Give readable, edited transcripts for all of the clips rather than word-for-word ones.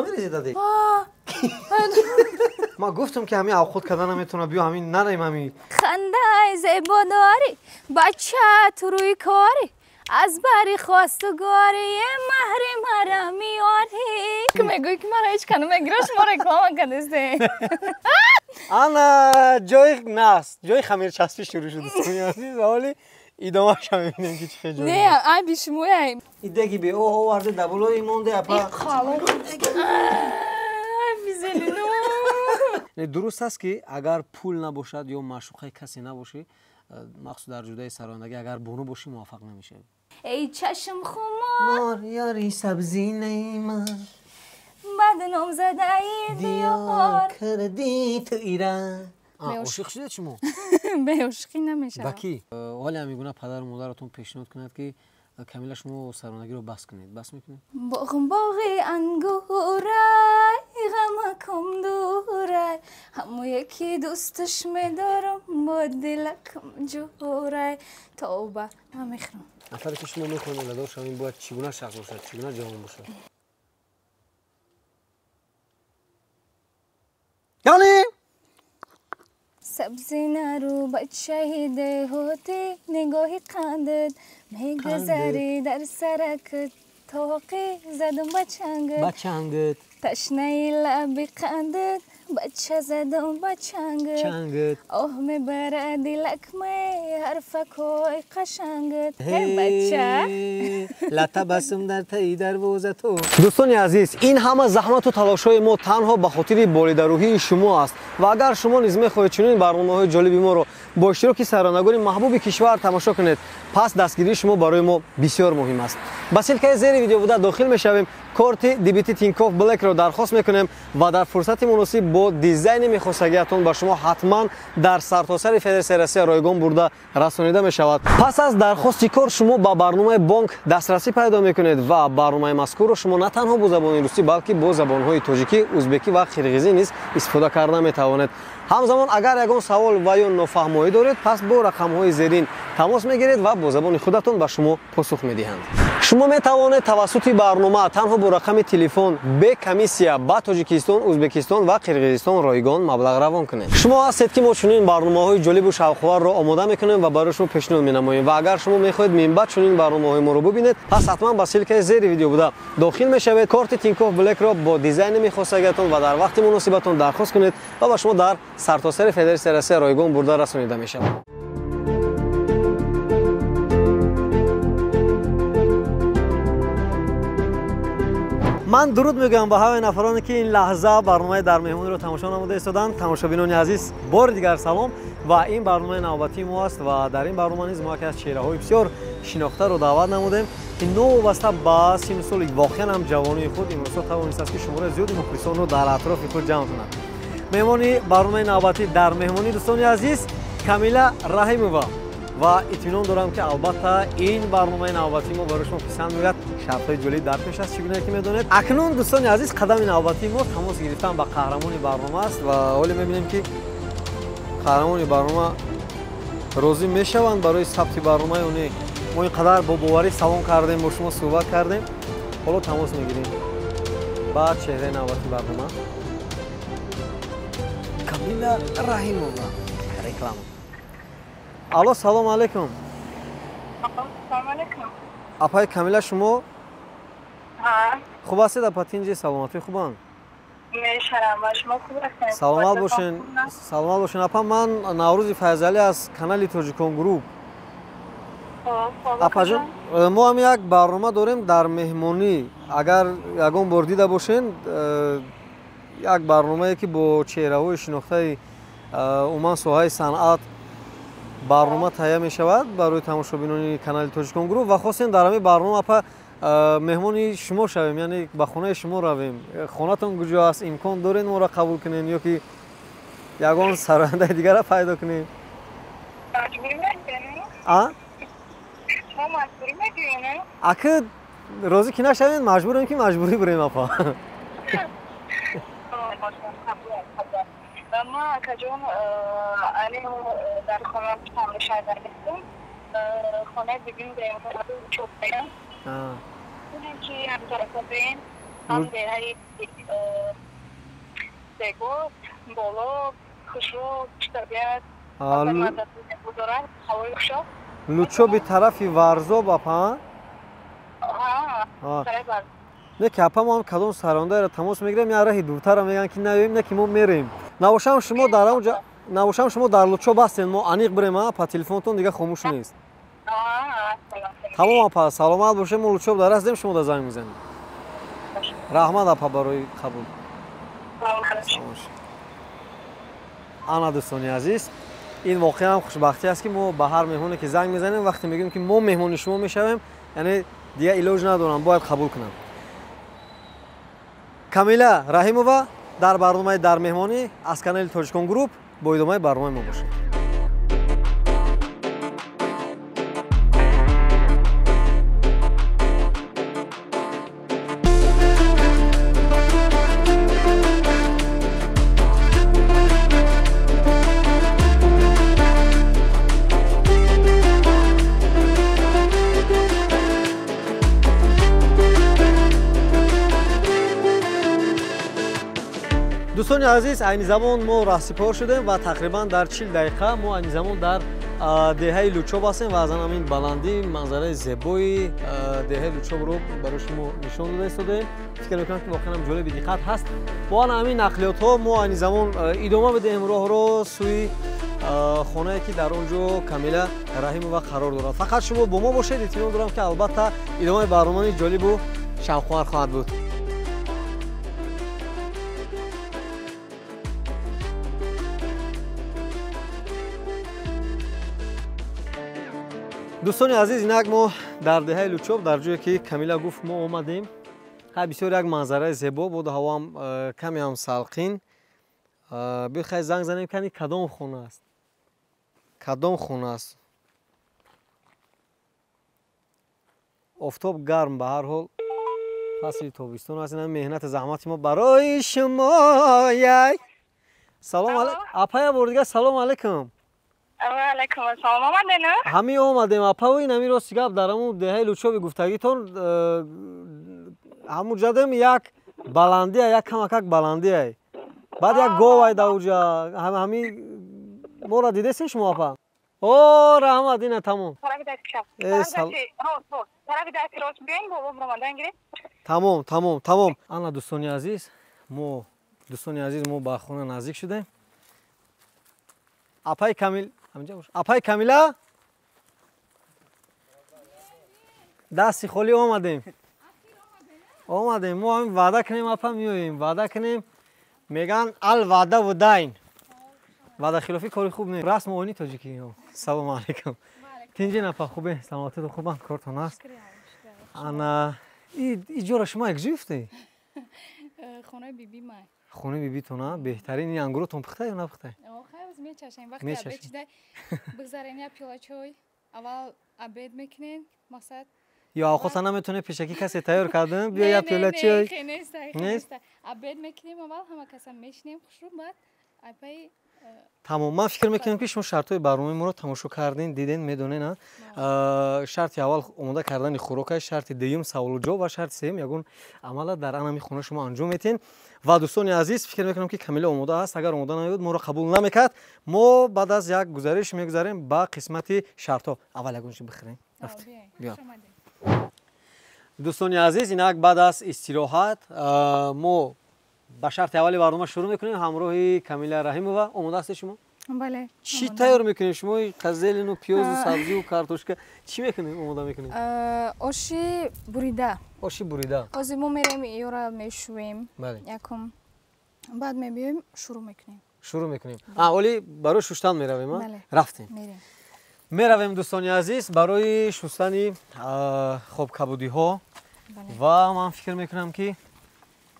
намерезед аде? Ман гуфтам ки ҳамин авхот карда наметавонад, биё ҳамин нараем ҳамин. Хандаи зебо дорӣ, бача ту рӯи корӣ, аз бари хостугорӣ маҳри мара меорӣ. Ки мегӯӣ ки мара ҳеҷ кана мегира, шумо реклама кардастед. Ана ҷои наст, ҷои хамирчаспӣ шурӯъ шуд, дӯстони азиз. Ҳоли идомаша мебинем ки чӣ хел ҷой. Не, айби шумоя. Идеги бе о оварде, дабулои монде апа. Дуруст аст ки агар пул набошад ё маъшуқаи касе набошӣ, махсус дар ҷудаи сарояндагӣ агар бону бошӣ муваффақ намешавӣ. Эй чашм хумор, ёри сабзинаи ман, бадном задаи диёр кардӣ ту ира. Ошиқ шудед шумо? Беошиқӣ намешавам. Ба кӣ? Ҳоле ҳам мегуна падару модаратон пешниҳод кунад ки Камила шумо сарояндагиро бас кунед, бас мекунед? Боғм боғи ангурай, ғамакам дурай, ҳамо яки дӯсташ медорам, бо дилакам ҷурай. Тавба, ман мехӯрам. Нафаре ки шумо мехоҳед оиладор шавед, бояд чӣ гуна шахс бошад, чӣ гуна ҷавон бошад? Яъне сабзина рӯ бачаи деҳотӣ, нигоҳи қандат мегузарӣ дар саракат, тоқӣ задум ба чангат, ба чангат, ташнаи лаби қандат, бача задум ба чангат, чангат, оҳ мебарад дилакме ҳарфакҳои қашангат. Ҳей бача, латабассум дар таи дарвоза ту. Дӯстони азиз, ин ҳама заҳмату талошҳои мо танҳо ба хотири болидарӯҳии шумо аст ва агар шумо низ мехоҳед чунин барномаҳои ҷолиби моро бо иштироки сарояндагони маҳбуби кишвар тамошо кунед, пас дастгирии шумо барои мо бисёр муҳим аст. Ба ссилкаи зери видео буда дохил мешавем, корти дебити Тинькофф Блэкро дархост мекунем ва дар фурсати муносиб бо дизайни мехостагиатон ба шумо ҳатман дар сартосари Федератсияи Россия ройгон бурда расонида мешавад. Пас аз дархости кор шумо ба барномаи бонк дастрасӣ пайдо мекунед ва барномаи мазкурро шумо на танҳо бо забони русӣ, балки бо забонҳои тоҷикӣ, узбекӣ ва қирғизӣ низ истифода карда метавонед. Ҳамзамон агар ягон савол ва ё нофаҳмоӣ доред, пас бо рақамҳои зерин тамос мегиред ва бо забони худатон ба шумо посух медиҳанд. Шумо метавонед тавассути барнома танҳо бо рақами телефон бе комиссия ба Тоҷикистон, Узбекистон ва Қирғизистон ройгон маблағ равон кунед. Шумо ҳастед ки мо чунин барномаҳои ҷолибу шавқоварро омода мекунем ва барои шумо пешниҳод менамоем ва агар шумо мехоҳед минбаъд чунин барномаҳои моро бубинед, пас ҳатман ба ссилкаи зери видео буда дохил мешавед, корти Тинькофф Блэкро бо дизайни мехостагиатон ва дар вақти муносибатон дархост кунед ва ба шумо дар сартосари Федератсияи Россия ройгон бурда расонида мешавад. Ман дуруд мегӯям ба ҳамаи нафароне ки ин лаҳза барномаи дар меҳмониро тамошо намуда истоданд. Тамошобинони азиз, бори дигар салом ва ин барномаи навбатии мо аст ва дар ин барнома низ мо яке аз чеҳраҳои бисёр шинохтаро даъват намудем ки новобаста ба синну соли воқеан ҳам ҷавонии худ имрӯзҳо тавонистааст ки шумораи зиёди мухлисонро дар атрофи худ ҷамъ кунад. Меҳмони барномаи навбатӣ дар меҳмонӣ дӯстони азиз Камила Раҳимова ва итминон дорам ки албатта ин барномаи навбатии мо барои шумо писанд меояд. Шартҳои ҷолиб дар пеш аст, чӣ гуна ки медонед. Акнун дӯстони азиз, қадами навбатии мо тамос гирифтан ба қаҳрамони барнома аст ва ҳоле мебинем ки қаҳрамони барнома розӣ мешаванд барои сабти барнома ё не. Мо ин қадар бо боварӣ салом кардем, бо шумо суҳбат кардем, ҳоло тамос мегирем ба чеҳраи навбатии барнома Камила Раҳимова. Реклама. Алло, салом алейкум. Салом алейкум. Апаи Камила, шумо? Ҳа. Хуб ҳастед, апа? Тинҷи, саломатӣ хубанд? Мешарам, шумо хуб ҳастед? Саломат бошен, саломат бошен. Апа, ман Наврӯзи Файзалӣ аз канали Тоҷикон Груп. Апаҷон, мо ҳам як барнома дорем дар меҳмонӣ. Агар ягон бор дида бошен, як барномае ки бо чеҳраҳои шинохтаи умуман соҳаи санъат барнома таҳия мешавад барои тамошобинони канали Тоҷикон Груп ва хостем дар ҳамин барнома апа меҳмони шумо шавем, яъне ба хонаи шумо равем. Хонатон куҷо аст? Имкон доред моро қабул кунем ё ки ягон сарояндаи дигарро пайдо кунем? Аки розӣ ки нашавем, маҷбурем ки маҷбурӣ бурем апа. Ма акаҷон, ани дар хона шаҳр нестам, хонаи бибим чопаям ки ҳамтарафа бем. Ҳам деҳаи зебо, боло, хушрӯ, табиат, дорад, ҳавои хушо. Лучоби тарафи Варзоб, апа? Не ки апа, мо ҳам кадом сарондаеро тамос мегирем, як раҳи дуртарро мегӯянд ки наёем, не ки мо мерем. Набошам шумо дар онҷа, набошам шумо дар Лучоб ҳастен, мо аниқ бирем, апа, телефонтон дига хомӯш нест. Тамом апа, саломат бошед, мо Лучоб дар ҳастем, шумо да занг мезанем. Раҳмат апа барои қабул. Ана дӯстони азиз, ин воқеан хушбахтӣ аст, ки мо ба ҳар меҳмоне ки занг мезанем, вақте мегӯем ки мо меҳмони шумо мешавем, яъне дига илоҷ надорам, бояд қабул кунам. Камила Раҳимова дар барномаи Дар меҳмонӣ аз канали Тоҷикон Груп бо идомаи барномаи мо бошед. Дӯстони азиз, айни замон мо раҳсипор шудем ва тақрибан дар 40 дақиқа мо айни замон дар деҳаи Лучоб ҳастем ва аз ҳамин баландӣ манзараи зебои деҳаи Лучобро барои шумо нишон дода истодаем. Фикр мекунам ки воқеан ҳам ҷолиби диққат ҳаст. Бо ҳамин нақлиётҳо мо айни замон идома медиҳем роҳро сӯи хонае ки дар он ҷо Камила Раҳимова қарор дорад. Фақат шумо бо мо бошед, итминон дорам ки албатта идомаи барномаи ҷолибу шавқовар хоҳад буд. Дӯстони азиз, инак мо дар деҳаи Лучоб, дар ҷое ки Камила гуфт, мо омадем. Хай бисёр як манзараи зебо буд, ҳавоам каме ҳам салқин. Биё хай занг занем, кани кадом хона аст? Кадом хона аст? Офтоб гарм, ба ҳар ҳол фасли тобистон аст. Ин меҳнати заҳмати мо барои шумо. Яй салом алейкум апая, бор дигар салом алейкум. Алейкум ассалом, омадем? Ҳамин омадем апа, ин ҳамин рости гап дар ҳамун деҳаи Лучоби гуфтагитон ҳамун ҷадем як баландия, як камакак баландия, баъд як говай дар уҷа. Ҳамин моро дидесен шумо апа? О, раҳмат, ина тамом. Тамом, тамом, тамом. Ана дӯстони азиз, мо дӯстони азиз, мо ба хона наздик шудем. Апаи Камил ҳаминҷа бош. Апаи Камила, дасти холӣ омадем. Омадем, мо ҳамин ваъда кунем апа, меоем, ваъда кунем. Меган ал ваъда вудайн. Ваъдахилофӣ кори хуб нест. Расму оини тоҷикӣ. Салому алейкум. Тинҷин апа, хубе? Саломатитон хубанд, кортон аст? Ана иҷора шумо як ҷуфте? Хонаи биби май. Хонаи бибитон, а? Беҳтарин. Ин ангуротон пухта ё напухта? Хайр, мечашем. Вақте обед шуда, бигзарен як пиёла чой, аввал обед мекунем, мақсад. Ё авқота наметавонед пешакӣ касе тайёр кардан, биё як пиёла чой? Нест. Обед мекунем аввал, ҳама каса мешинем хушрӯ, баъд апаи. Тамом, ман фикр мекунам ки шумо шартҳои барномаи моро тамошо кардин, диден, медонен. Шарти аввал омода кардани хӯрока, шарти дуюм саволу ҷавоб ва шарти сеюм ягон амала дар анами хона шумо анҷом метиҳен. Ва дӯстони азиз, фикр мекунам ки Камила омода аст. Агар омода набуд, моро қабул намекард. Мо баъд аз як гузариш мегузарем ба қисмати шартҳо. Аввал ягон чи бихӯрем. Биё. Дӯстони азиз, инак баъд аз истироҳат мо ба шарти аввали барнома шурӯъ мекунем ҳамроҳи Камила Раҳимова. Омода ҳастед шумо? Бале. Чӣ тайёр мекунем шумо? Қазелину пиёзу сабзию картошка чӣ мекунем, омода мекунем? Оши бурида. Оши бурида. Ҳозир мо мерем ёра мешӯем. Якум. Баъд мебиёем, шурӯъ мекунем. Шурӯъ мекунем. Оли барои шуштан меравем, рафтем. Меравем дӯстони азиз барои шустани хобкабудиҳо ва ман фикр мекунам ки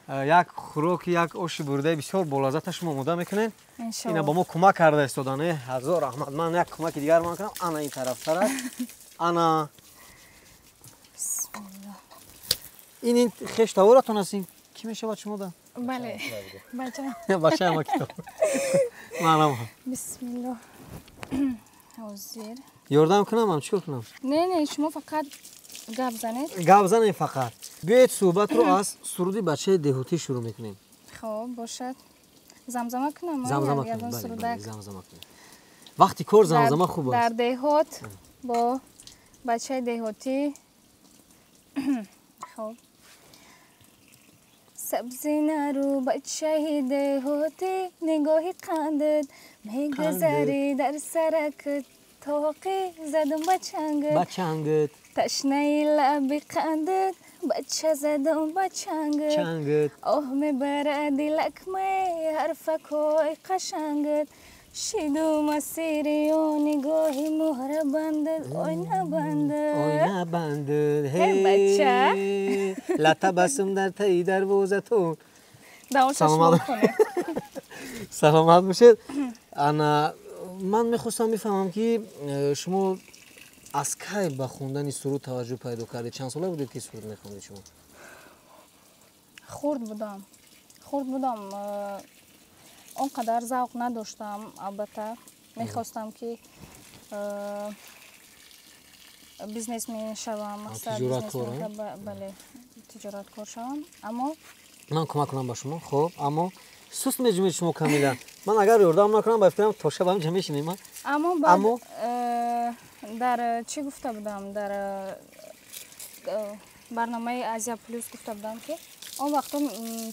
як хӯроки, як оши буридаи бисёр болаззата шумо омода мекунед. Ина ба мо кӯмак карда истодан. Ҳазор раҳмат. Ман як кӯмаки дигар ман кунам. Ана ин тарафтар аст. Ана ин хештаворатон аст? Ин кӣ мешавад шумо да? Бале, бача. Бача ама китоб. Манам. Бисмиллоҳ. Ҳозир. Ёрдам кунам, ам чикор кунам? Не, не, шумо фақат Гап занед? Гап занем фақат. Биёед суҳбатро аз суруди бачаи деҳотӣ шурӯъ мекунем. Хоб, бошад. Замзама кунам? Замзама кунем, бале, замзама кунем. Вақти кор замзама хуб аст. Дар деҳот бо бачаи деҳотӣ. Хоб. Сабзи нару бачаи деҳотӣ, нигоҳи қандат мегузарӣ дар саракат, тоқӣ задум ба чангат, ба чангат, ташнаи лаби қандат, бача задум ба чангат, чангат, оҳ мебарад дилакмаи ҳарфакҳои қашангат, шиду масириё нигоҳи муҳрабандат, ойна бандат, ойна бандат, ҳей бача, латабассум дар таи дарвозатон. Давом. Саломат бошед. Ана ман мехостам бифаҳмам, ки шумо аз кай ба хондани суруд таваҷҷӯҳ пайдо кардед? Чанд сола будед, ки суруд мехондед шумо? Хурд будам, хурд будам, он қадар завқ надоштам. Албатта, мехостам, ки бизнесмен шавам, бале, тиҷораткор шавам, аммо Ман кӯмак кунам ба шумо? Хуб, аммо суст меҷумед шумо, Камила. Ман агар ёрдам накунам, ба фикрам, то шаб ҳамҷа мешинем. Аммо баъд дар чӣ гуфта будам, дар барномаи Азия Плюс гуфта будам, ки он вақто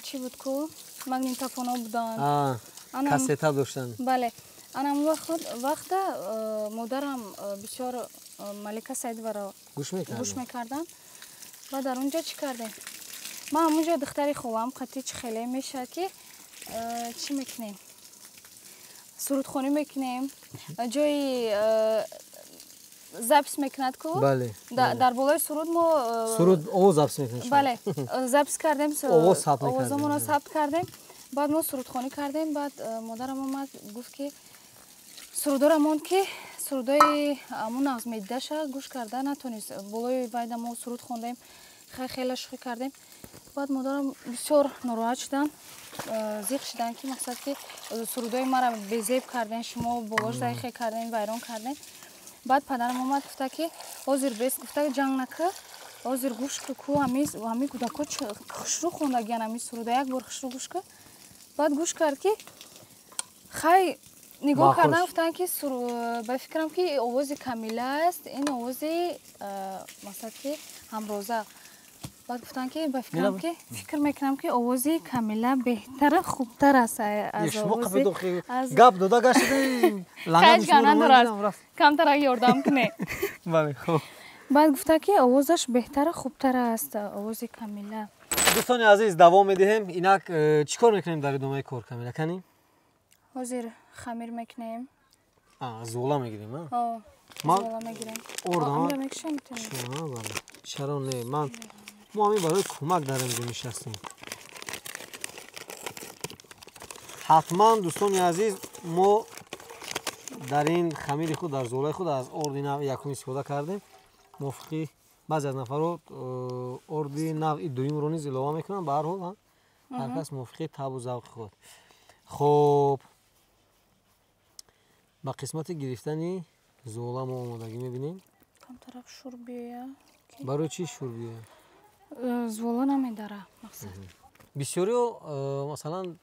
чӣ буд ку, магнитофонҳо буданд. Кассета доштанд. Бале, анам вақта модарам бисёр Малика Саидоваро гӯш мекарданд ва дар он ҷо чӣ кардем, ман ҳамонҷо духтари холам қатӣ чӣ хеле мешавад, ки чӣ мекунем, сурудхонӣ мекунем, ҷои запись мекунад ку, дар болои суруд мо суруд овоз запись мекунед. Бале, запись кардем, овозамонро сабт кардем, баъд мо сурудхонӣ кардем. Баъд модарам омад, гуфт, ки сурудора монд, ки сурудои ҳамун нағз медидаша гӯш карда натонист. Болои вайда мо суруд хондем, хеле шӯхӣ кардем. Баъд модарам бисёр нороҳат шуданд, зиқ шуданд, ки мақсад, ки сурудои мара безеб кардем шумо, болош дайхе кардем, вайрон кардем. Баъд падарам омад, гуфта, ки ҳозир бес, гуфта, ҷанг накӣ, ҳозир гӯш ку, ку ҳами кӯдако хушрӯ хондагиян ҳами суруда, як бор хушрӯ гӯш ку. Баъд гӯш кард, ки хай нигоҳ кардан, гуфтанд, ки ба фикрам, ки овози Камила аст, ин овози мақсад, ки ҳамроза. Баъд гуфтанд, ки ба фикрам, ки фикр мекунам, ки овози Камила беҳтара, хубтар аст аз овози. Гап дода гаштед. Камтарак ёрдам кунед. Бале, хуб. Баъд гуфта, ки овозаш беҳтара, хубтар аст овози Камила. Дӯстони азиз, давом медиҳем. Инак чӣ кор мекунем дар идомаи кор, Камила, канӣ? Ҳозир хамир мекунем. Зуғла мегирем? Зуғла мегирем. Чаро не, ман мо ҳамин барои кӯмак дар инҷо нишастем. Ҳатман, дӯстони азиз, мо дар ин хамири худ, дар зуғлаи худ аз орди навъи якум истифода кардем. Мувофиқи баъзе аз нафарот орди навъи дуюмро низ илова мекунанд. Ба ҳар ҳол, ҳар кас мувофиқи табу завқи худ. Хуб, ба қисмати гирифтани зуғла мо омодагӣ мебинем. Камтарак шур биёя. Барои чӣ шур биёя? Зуғла намедара, мақсад. Бисёриҳо масалан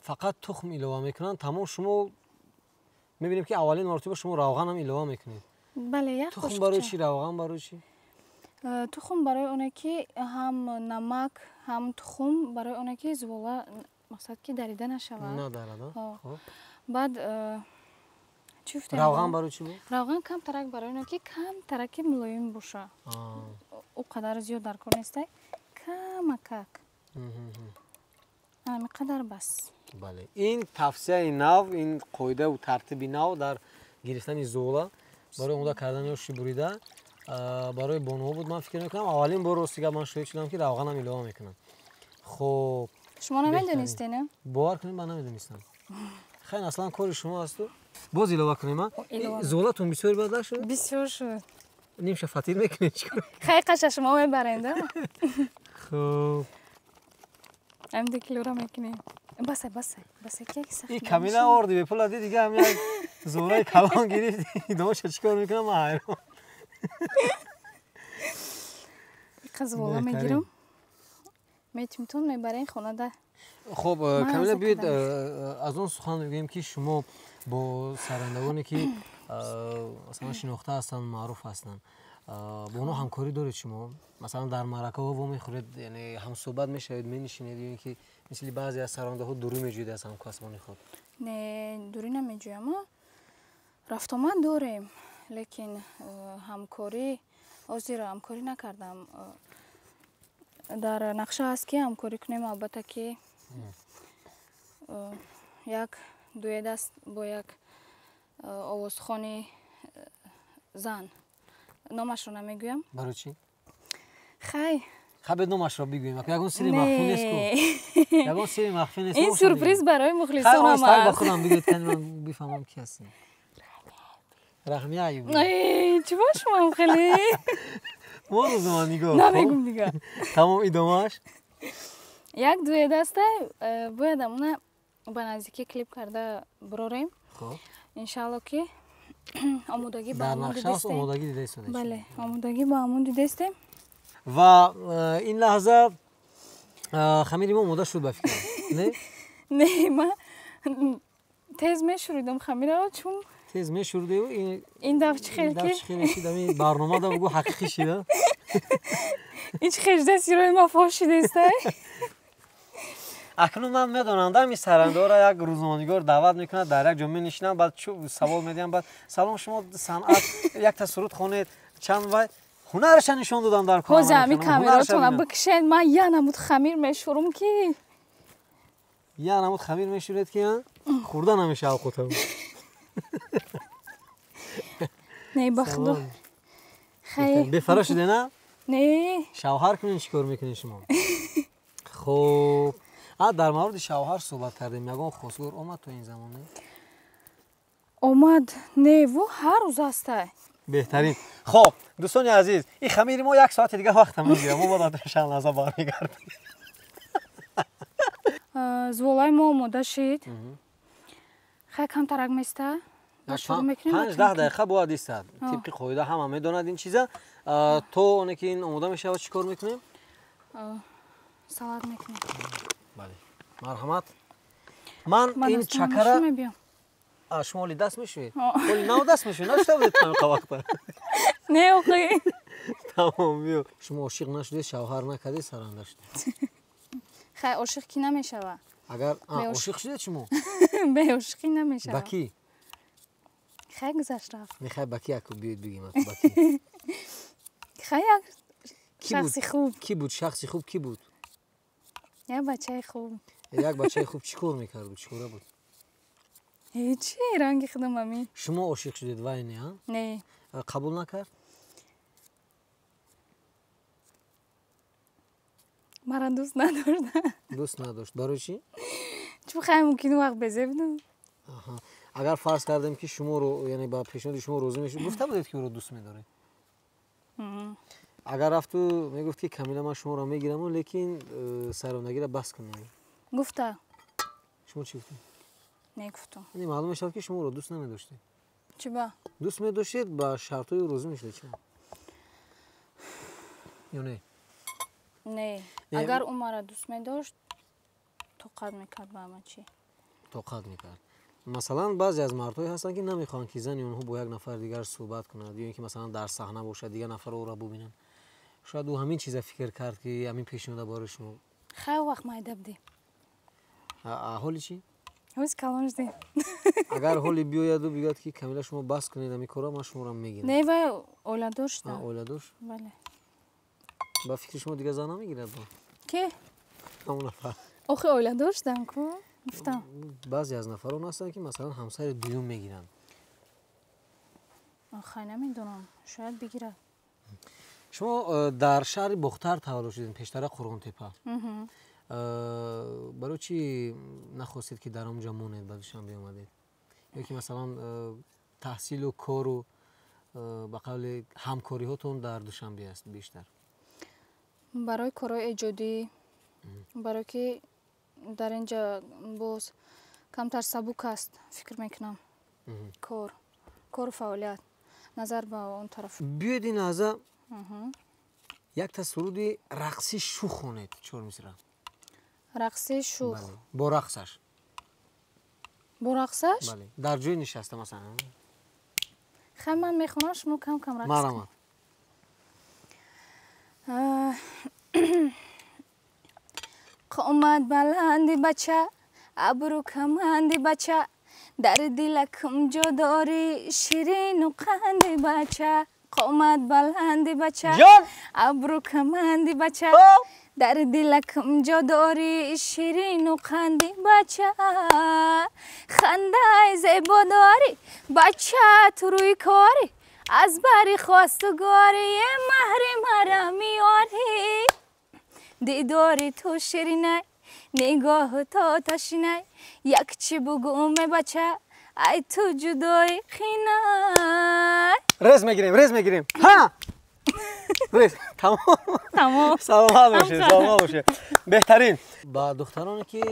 фақат тухм илова мекунанд, тамом. Шумо мебинем, ки аввалин маротиба шумо равғанам илова мекунед. Бале, як Тухм барои чӣ, равған барои чӣ? Тухм барои оне, ки ҳам намак, ҳам тухм барои оне, ки зуғла, мақсад, ки дарида нашавад. Надарад. Баъд чӣ гуфтем? Равған барои чӣ буд? Равған камтарак барои оне, ки камтараки мулоим боша, о қадар зиёд дар кор нестай, камакак, ҳамин қадар бас. Бале, ин тавсияи нав, ин қоидаву тартиби нав дар гирифтани зуғла барои омода кардани оши бурида барои бонуҳо буд. Ман фикр мекунам, аввалин бор, рости гап, ман шоҳид шудам, ки равғанам илова мекунам. Хуб. Шумо намедонистед? Бовар кунед, ман намедонистам. Хайр, аслан кори шумо асту. Боз илова кунем? А зуғлатон бисёр бад нашуд? Бисёр шуд. Нимша фатир мекунед, чикор? Хай, қаша шумо мебаред. Хуб. Ам 2 килора мекунем. Басай, басай, басай, ки сахт. И Камила орди бепула ди, дига ҳам як зуғлаи калон гирифт, идомаша чӣ кор мекунам, ман ҳайрон. Қазвола мегирам. Метимтон мебарем хонада. Хуб, Камила, биёед аз он сухан мегӯем, ки шумо бо сарандагоне ки масалан шинохта ҳастанд, маъруф ҳастанд, бо онҳо ҳамкорӣ доред шумо? Масалан дар маъракаҳо вомехӯред, яъне ҳамсӯҳбат мешавед, менишинед, ё ин ки мисли баъзе аз сарандаҳо дурӣ меҷӯед аз ҳамкасбони худ? Не, дурӣ намеҷӯям. Рафтомад дорем, лекин ҳамкорӣ ҳозир ҳамкорӣ накардам. Дар нақша аст ки ҳамкорӣ кунем, албатта ки як дуэт аст бо як овозхони зан. Номашро намегӯям. Барои чӣ? Хай. Хай, номашро бигӯем. Ягон сири махфӣ нест ку? Ягон сири махфӣ нест. Ин сюрприз барои мухлисонам аст. Ба худам бигӯед, кани ман бифаҳмам ки ҳастем. Раҳмия Аюбӣ. Чӣ бо шумоам хеле? Мо рӯзноманигор. Намегум дигар. Тамом, идомааш? Як дуэт аста, бояд амона ба наздикӣ клип карда бурорем. Иншаалло ки омодагӣ ба ҳамон дидестем. Омодагӣ дидастем. Бале, омодагӣ ба ҳамон дидестем. Ва ин лаҳза хамири мо омода шуд ба фикрам, не? Не, ман тез мешуридам хамираро, чун тез мешурдию ин дафъ чӣ хел ки шид, ами барномада бугӯ ҳақиқӣ шида. Ин чӣ хел шуда, сирои ма фош шидаистай. Акнун ман медонам, ами сарандаҳоро як рӯзноманигор даъват мекунад, дар як ҷо менишинанд, баъд савол медиҳам, баъд салом, шумо санъат, якта суруд хонед, чанд вай ҳунараша нишон додам дар кор. Ҳозир ами камеротона бикшед, ман я намуд хамир мешурум ки. Я намуд хамир мешуред ки хӯрда намешавад қутам. Не, ба худо. Хай. Бефара шуде, на? Не. Шавҳар кунед, чӣ кор мекунед шумо? Хуб. Дар мавриди шавҳар суҳбат кардем, ягон хостгор омад то ин замон? Омад, не, во ҳар рӯз ҳастай. Беҳтарин. Хоб, дӯстони азиз, ин хамири мо як соати дига вақта мегирад, мо бояд чанд лаҳза бармегардем. Зволаи мо омода шид. Хай камтарак места. 5-10 дақиқа бояд истад. Тибқи қоида ҳама медонад ин чиза. То оне ки ин омода мешавад, чӣ кор мекунем? Салат мекунем. Бале. Марҳамат. Ман ин чакара шумо оли даст мешӯед? Оли нав даст мешӯед? Нашуда будед ҳамин вақта? Не, охи. Тамом, биё. Шумо ошиқ нашудед, шавҳар накардед, саранда шудед. Хай, ошиқ ки намешавад. Агар ошиқ шудед шумо? Беошиқӣ намешавад. Ба кӣ? Хай, гузашт рафт. Не, хай, ба кӣ аку биёед бигем, ба кӣ? Хай, як шахси хуб. Кӣ буд? Шахси хуб кӣ буд? Як бачаи хуб. Як бачаи хуб чӣ кор мекард? Чӣ кора буд? Ҳечи, ранги худам ами. Шумо ошиқ шудед вай не, а? Не. Қабул накард? Мара дӯст надошт. Дӯст надошт. Барои чӣ? Чун хай мумкин вақт безеб будам. Агар фарз кардем ки шуморо, яъне ба пешниҳоди шумо розӣ мешуд, гуфта будед ки ӯро дӯст медоред? Агар рафту мегуфт ки Камила, ман шуморо мегираму, лекин сарондагиро бас кунем. Гуфта. Шумо чӣ гуфтед? Не гуфтам. Яъне маълум мешавад ки шумо ӯро дӯст намедоштед. Чӣ ба? Дӯст медоштед, ба шартҳои ӯ розӣ мешудед чӣ? Ё не? Не. Агар ӯ маро дӯст медошт, тоқат мекард ба ҳама чӣ. Тоқат мекард. Масалан, баъзе аз мардҳое ҳастанд ки намехоҳанд ки зани онҳо бо як нафар дигар суҳбат кунад, ё ин ки масалан дар саҳна бошад, дигар нафар ӯро бубинанд. Шояд ӯ ҳамин чиза фикр кард ки ҳамин пешниҳода барои шумо. Хай, вақт майда будем. Ҳоли чӣ? Ҳоз калон шудем. Агар ҳоли биёяду бигӯяд ки Камила, шумо бас кунед ҳамин корро, ман шуморо мегирам. Не, вай оиладор шуда. Оиладор? Бале. Ба фикри шумо дигар зан намегирад? Ки? Ҳамон нафар. Охи оиладор шудам ку? Гуфтам. Баъзе аз нафарон ҳастанд ки масалан ҳамсари дуюм мегиранд. Хай, намедонам, шояд бигирад. Шумо дар шаҳри Бохтар таваллуд шудед, пештара Қурғонтепа. Барои чӣ нахостед ки дар он ҷо монед, ба Душанбе омадед? Ё ки масалан таҳсилу кору ба қавли ҳамкориҳотон дар Душанбе аст бештар? Барои корҳои эҷодӣ, барое ки дар ин ҷо боз камтар сабук аст, фикр мекунам. Кору фаъолият назар ба он тараф. Биёед ин лаҳза Якта суруди рақси шух хонед, чор мисра. Рақси шух. Бо рақсаш. Бо рақсаш? Бале. Дар ҷои нишаста масалан. Хай ман мехонам, шумо кам кам рақс. Марҳамат. Қомат баланди бача, абрӯ каманди бача, дар дилакам ҷо дорӣ ширину қанди бача. Қомат баланди бача, абрӯ каманди бача, дар дилакам ҷо дорӣ ширину қанди бача. Хандаи зебо дорӣ бача, ту рӯи корӣ, аз бари хостугорӣ маҳри мара меорӣ. Дидори ту ширинай, нигоҳу то ташинай, як чӣ бугӯме бача, ай ту ҷудои қинай. Рез мегирем, рез мегирем. Ҳа! Рез. Тамом. Тамом. Саломат бошед, саломат бошед. Беҳтарин. Ба духтароне ки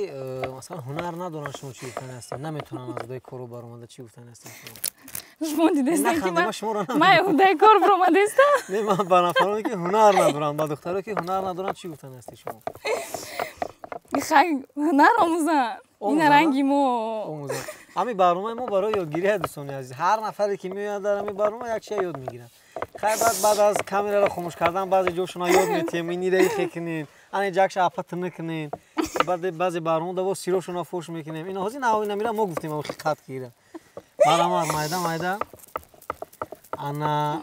масалан ҳунар надоранд, шумо чӣ гуфтани ҳастед? Наметавонанд аз уҳдаи кору баромада, чӣ гуфтани ҳастед шумо? Шумо дидестед ки ман уҳдаи кор баромадестам? Не, ман ба нафароне ки ҳунар надоранд, ба духтароне ки ҳунар надоранд чӣ гуфтани ҳастед шумо? Хай ҳунар омӯзанд. Ина ранги мо. Омӯзанд. Ҳамин барномаи мо барои ёдгирӣ аст, дӯстони азиз. Ҳар нафаре ки меояд дар ҳамин барнома як чиз ёд мегирад. Хай баъд аз камераро хомӯш кардан баъзе ҷошона ёд метиҳем, инира ихе кунед, ане ҷакша апа накунед. Баъд баъзе барнома даво сирошона фош мекунем. Ина ҳозир наҳои намира мо гуфтем охи қат кира. Барамад майда майда. Ана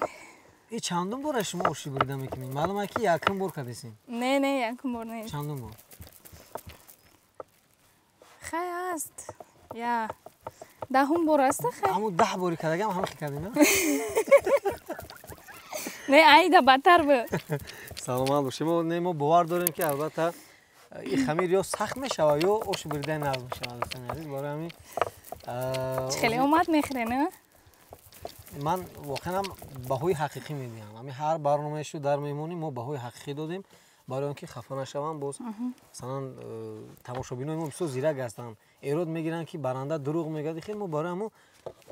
и чандум бора шумо оши бурида мекунед? Маълум аст ки якум бор кардесин. Не, не, якум бор не. Чандум бор? Хай аст. Я даҳум бор аст хай. Ҳамун 10 бори кардагам ҳам хи кардем, на? Не, айда бадтар буд. Саломат бошед. Мо не, мо бовар дорем ки албатта ин хамир ё сахт мешавад, ё оши буридаи нағз мешавад, дӯстони азиз. Барои ҳамин чӣ хеле омад мехӯре, не? Ман воқеан ҳам баҳои ҳақиқӣ медиҳам. Ҳамин ҳар барномае шуд дар меҳмонӣ мо баҳои ҳақиқӣ додем, барои он ки хафа нашаванд. Боз масалан тамошобинои мо бисёр зирак ҳастанд, эрод мегиранд ки баранда дурӯғ мегӯяд. Хел мо барои ҳамо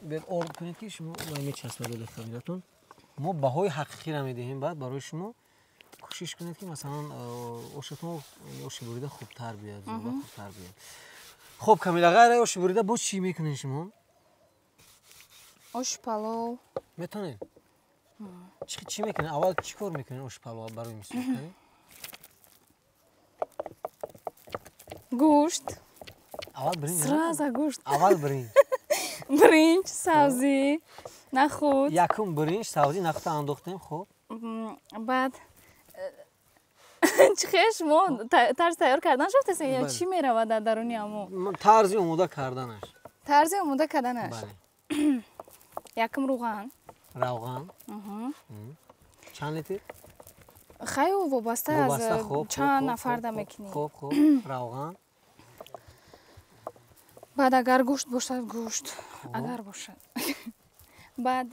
биёд орд кунед ки шумо мечаспед хамиратон. Мо баҳои ҳақиқиро медиҳем. Баъд барои шумо кӯшиш кунед ки масалан ошатон оши бурида хубтар биёяд, зуба хубтар биёяд. Хуб Камила, ғайр оши бурида боз чӣ мекунед шумо? Ош палов. Метавонед? Чӣ мекунед? Аввал чӣ кор мекунед ош палов барои мисол? Гӯшт. Аввал биринҷ. Сразу гӯшт. Аввал биринҷ. Биринҷ, сабзӣ, нахуд. Якум биринҷ, сабзӣ, нахудро андохтем, хуб. Баъд чӣ хел шумо тарзи тайёр кардан шуфтест ё чӣ меравад дар даруни ҳамо? Тарзи омода карданаш. Тарзи омода карданаш. Якум рӯған. Равған. Чанд литр? Хай вобаста аз чанд нафарда мекунӣ. Хуб, хуб, равған. Баъд агар гӯшт бошад, гӯшт. Агар бошад. Баъд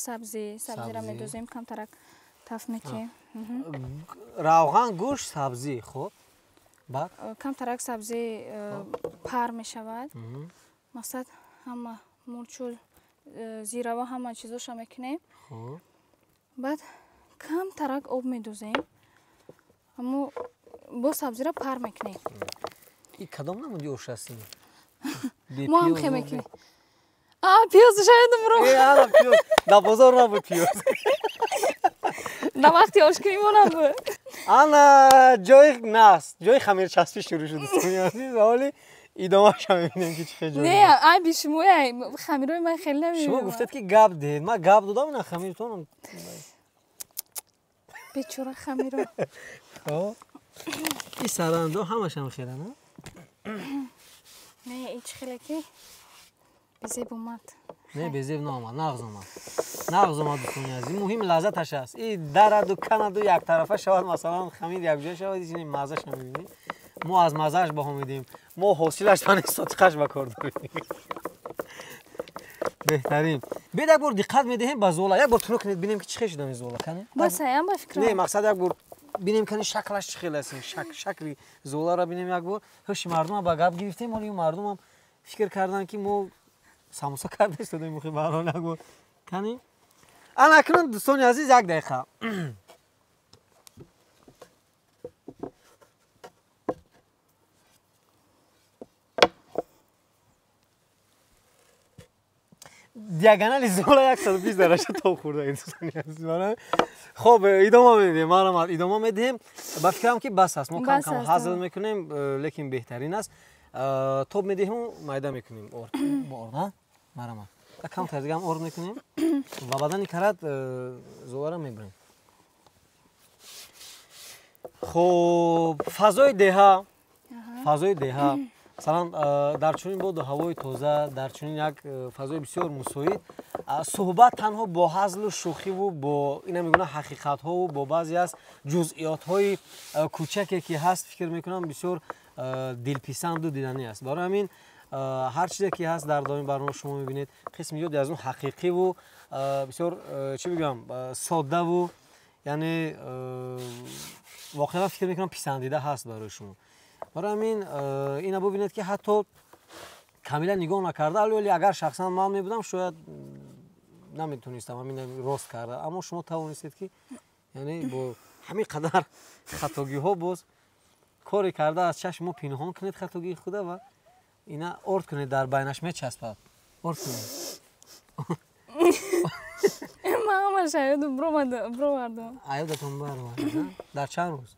сабзӣ, сабзиро медозем, камтарак таф метиҳем. Равған, гӯшт, сабзӣ, хуб. Баъд? Камтарак сабзӣ пар мешавад. Мақсад ҳама мурчу, зирава ҳама чизоша мекунем. Баъд камтарак об медозем. Аммо бо сабзиро пар мекунем. И кадом намуди ош аст ин? Мо ҳам хе мекунем. А, пиёз шояд мурӯ. Э, пиёз. Дар бозор набуд пиёз. Дар вақти ошкунӣ мо набуд. Ана ҷои наст, ҷои хамирчаспӣ шурӯъ шуд, дӯстони азиз. Ҳоли идомаша мебинем ки чӣ хел ҷой. Не, айби шумо, хамирои ман хеле намебинам. Шумо гуфтед ки гап диҳед. Ман гап додам, ина хамиртон. Бечора хамиро. Хоб. И сарандо ҳамашам хела, на? Не, ин чӣ хеле ки безеб омад. Не, безеб наомад, нағз омад. Нағз омад, дӯстони азиз. Муҳим лаззаташ аст. И дараду канаду яктарафа шавад, масалан хамир якҷоя шавад, ин маззаш намебинӣ. Мо аз маззааш баҳо медиҳем. Мо ҳосилаш тани сотиқаш ба кор дорем. Беҳтарин. Биёед як бор диққат медиҳем ба зола. Як бор тунук кунед, бинем ки чӣ хел шуда ин зола. Кани? Басаям ба фикрам. Не, мақсад як бор бинем кани шаклаш чӣ хел аст. Шакли золаро бинем як бор. Ҳуши мардумам ба гап гирифтем, ҳоли мардумам фикр карданд ки мо самоса карда истодаем. Мухи баҳрон як бор. Кани? Ана акнун дӯстони азиз, як дақиқа. Диагонали зула 120 дараҷа тоб хӯрда дӯстони азиз. Хоб, идома медиҳем, марҳамат, идома медиҳем. Ба фикрам ки бас аст. Мо кам кам ҳазл мекунем, лекин беҳтарин аст. Тоб медиҳем, майда мекунем. Орд, бо орд, ҳа? Марҳамат. Камтар дига ҳам орд мекунем ва баъдан карат зуларо мебарем. Хоб, фазои деҳа, фазои деҳа. Масалан, дар чунин боду ҳавои тоза, дар чунин як фазои бисёр мусоид, суҳбат танҳо бо ҳазлу шӯхиву бо ина мегӯна ҳақиқатҳову бо баъзе аз ҷузъиётҳои кӯчаке ки ҳаст, фикр мекунам бисёр дилписанду диданӣ аст. Барои ҳамин ҳар чизе ки ҳаст дар доими барнома шумо мебинед, қисми зиёде аз он ҳақиқиву бисёр чӣ бигӯям, соддаву яъне воқеан фикр мекунам писандида ҳаст барои шумо. Барои ҳамин ина бубинед ки ҳатто Камила нигоҳ накарда, вале агар шахсан ман мебудам, шояд наметонистам ҳамин рост карда, аммо шумо тавонистед ки яъне бо ҳамин қадар хатогиҳо боз коре карда аз чашми мо пинҳон кунед хатогии худа ва ина орд кунед, дар байнаш мечаспад. Орд кунед. Ман ҳамаша ёдам бировардам. Аёдатон баромад? Дар чанд рӯз?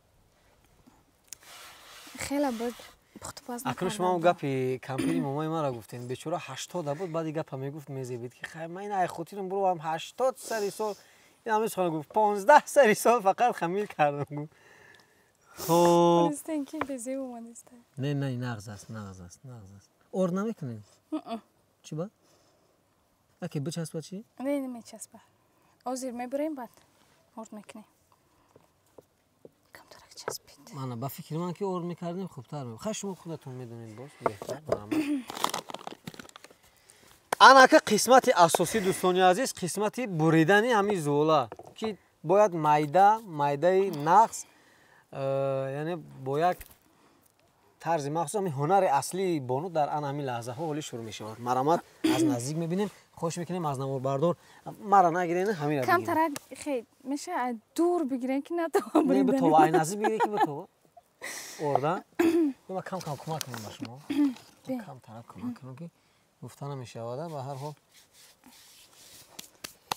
Хеле буд, пухтупаз накардам. Акнун шумо гапи кампири момои маро гуфтем. Бечора 80 буд, баъди гапа мегуфт, мезебид ки хай ман ай хотирам бировам 80 сари сол. Ин ҳамин сухан гуфт, 15 сари сол фақат хамир кардам гуфт. Хоб. Донистем ки безеб омадиста. Не, не, нағз аст, нағз аст, нағз аст. Орд намекунем? Чӣ ба? Аки бичаспа чӣ? Не, намечаспа. Ҳозир мебурем, баъд орд мекунем. Камтарак часпид. Мана, ба фикри ман ки орд мекардем хубтар мебуд. Хай шумо худатон медонед боз беҳтар. Анака қисмати асосӣ дӯстони азиз, қисмати буридани ҳамин зула ки бояд майда, майдаи нағз, яъне бо як тарзи махсус ҳамин ҳунари аслии бону дар ан ҳамин лаҳзаҳо ҳолӣ шурӯъ мешавад. Марҳамат, аз наздик мебинем, хоҳиш мекунем аз наворбардор мара нагирен, ҳаминро бигирем. Камтарак хе меша аз дур бигирен ки натова Не, битова, ай наздик бигире ки битова. Орда? Ма кам кам кӯмак кунем ба шумо. Камтарак кӯмак кунем ки гуфта намешавад, ба ҳар ҳол.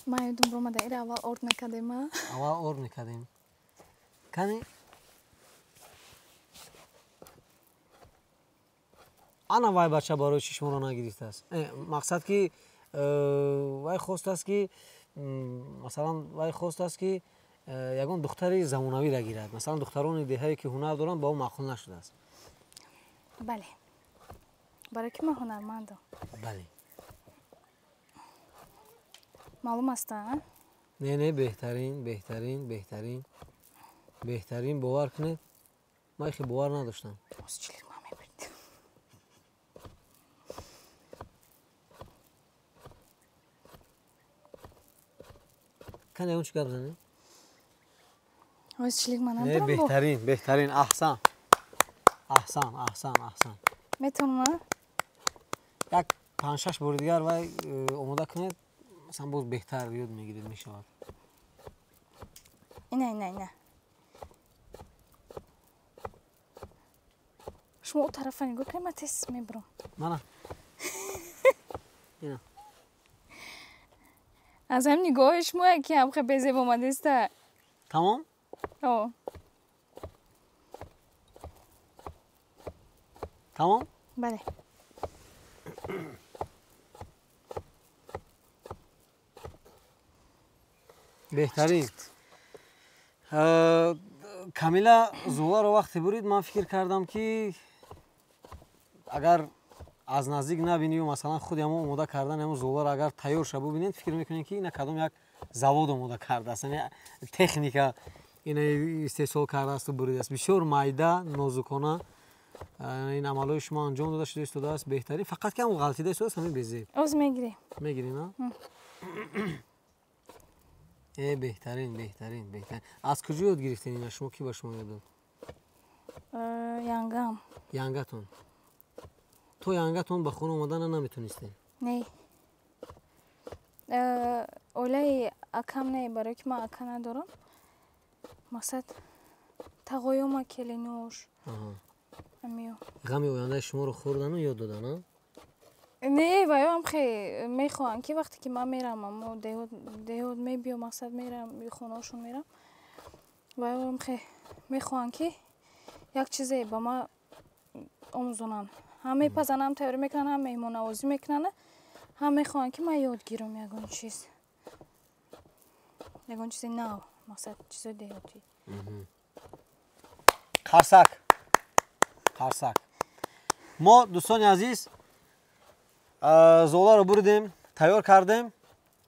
Ман ёдум ромада, ира аввал орд накардем, а? Аввал орд мекардем. Кани? Ана вай бача барои чӣ шуморо нагирифтааст? Мақсад ки вай хостааст ки масалан вай хостааст ки ягон духтари замонавиро гирад. Масалан духтарони деҳае ки ҳунар доранд ба ӯ маъқул нашудааст. Бале. Барои ки ман ҳунармандам. Бале. Маълум аст, а? Не, не, беҳтарин, беҳтарин, беҳтарин. Беҳтарин, бовар кунед. Ман хеле бовар надоштам. Боз чилик ман мебурдам. Кани ягон чӣ гап занед? Боз чилик ман Не, надорам бо. беҳтарин, беҳтарин, аҳсан. Аҳсан, аҳсан, аҳсан. Метавонам? Як 5-6 бори дигар вай омода кунед, масалан боз беҳтар ёд мегиред мешавад. Ина, ина, ина. Шумо о тарафа нигоҳ кунед, ман тез мебурам. Мана. Ина. Аз ҳамин нигоҳи шумо яке ҳам хеле безеб омадиста. Тамом? О. Тамом? Бале. Беҳтарин. Камила зуларо вақте бурид, ман фикр кардам ки агар аз наздик набинию масалан худи ҳамон омода кардан ҳамон зуларо агар тайёр ша бубинед, фикр мекунед ки ина кадом як завод омода кардааст, яъне техника ина истеҳсол кардаасту буридааст. Бисёр майда, нозукона ин амалҳои шумо анҷом дода шуда истодааст. Беҳтарин, фақат ки ҳамон ғалтида истодааст, ҳамин безеб. Оз мегирем. Мегирем, а? Беҳтарин, беҳтарин, беҳтарин. Аз куҷо ёд гирифтед ина? Шумо ки ба шумо ёд дод? Янгам. Янгатон. То янгатон ба хона омадана наметонистед? Не. Оилаи акам не, барои ки ман ака надорам. Мақсад тағоёма келинуш. Амиё. Ғами ояндаи шуморо хӯрдану ёд додан, а? Не, ваёам хе мехоҳанд ки вақте ки ман мерам, амо деҳот мебиём, мақсад мерам, хонаошон мерам, ваёам хе мехоҳанд ки як чизе ба ман омӯзонанд. Ҳам мепазанд, ҳам тайёрӣ мекунанд, ҳам меҳмоннавозӣ мекунанд, ҳам мехоҳанд ки ман ёд гирам ягон чиз. Ягон чизи нав, мақсад чизои деҳотӣ. Қарсак. Қарсак. Мо дӯстони азиз золаро бурдем, тайёр кардем.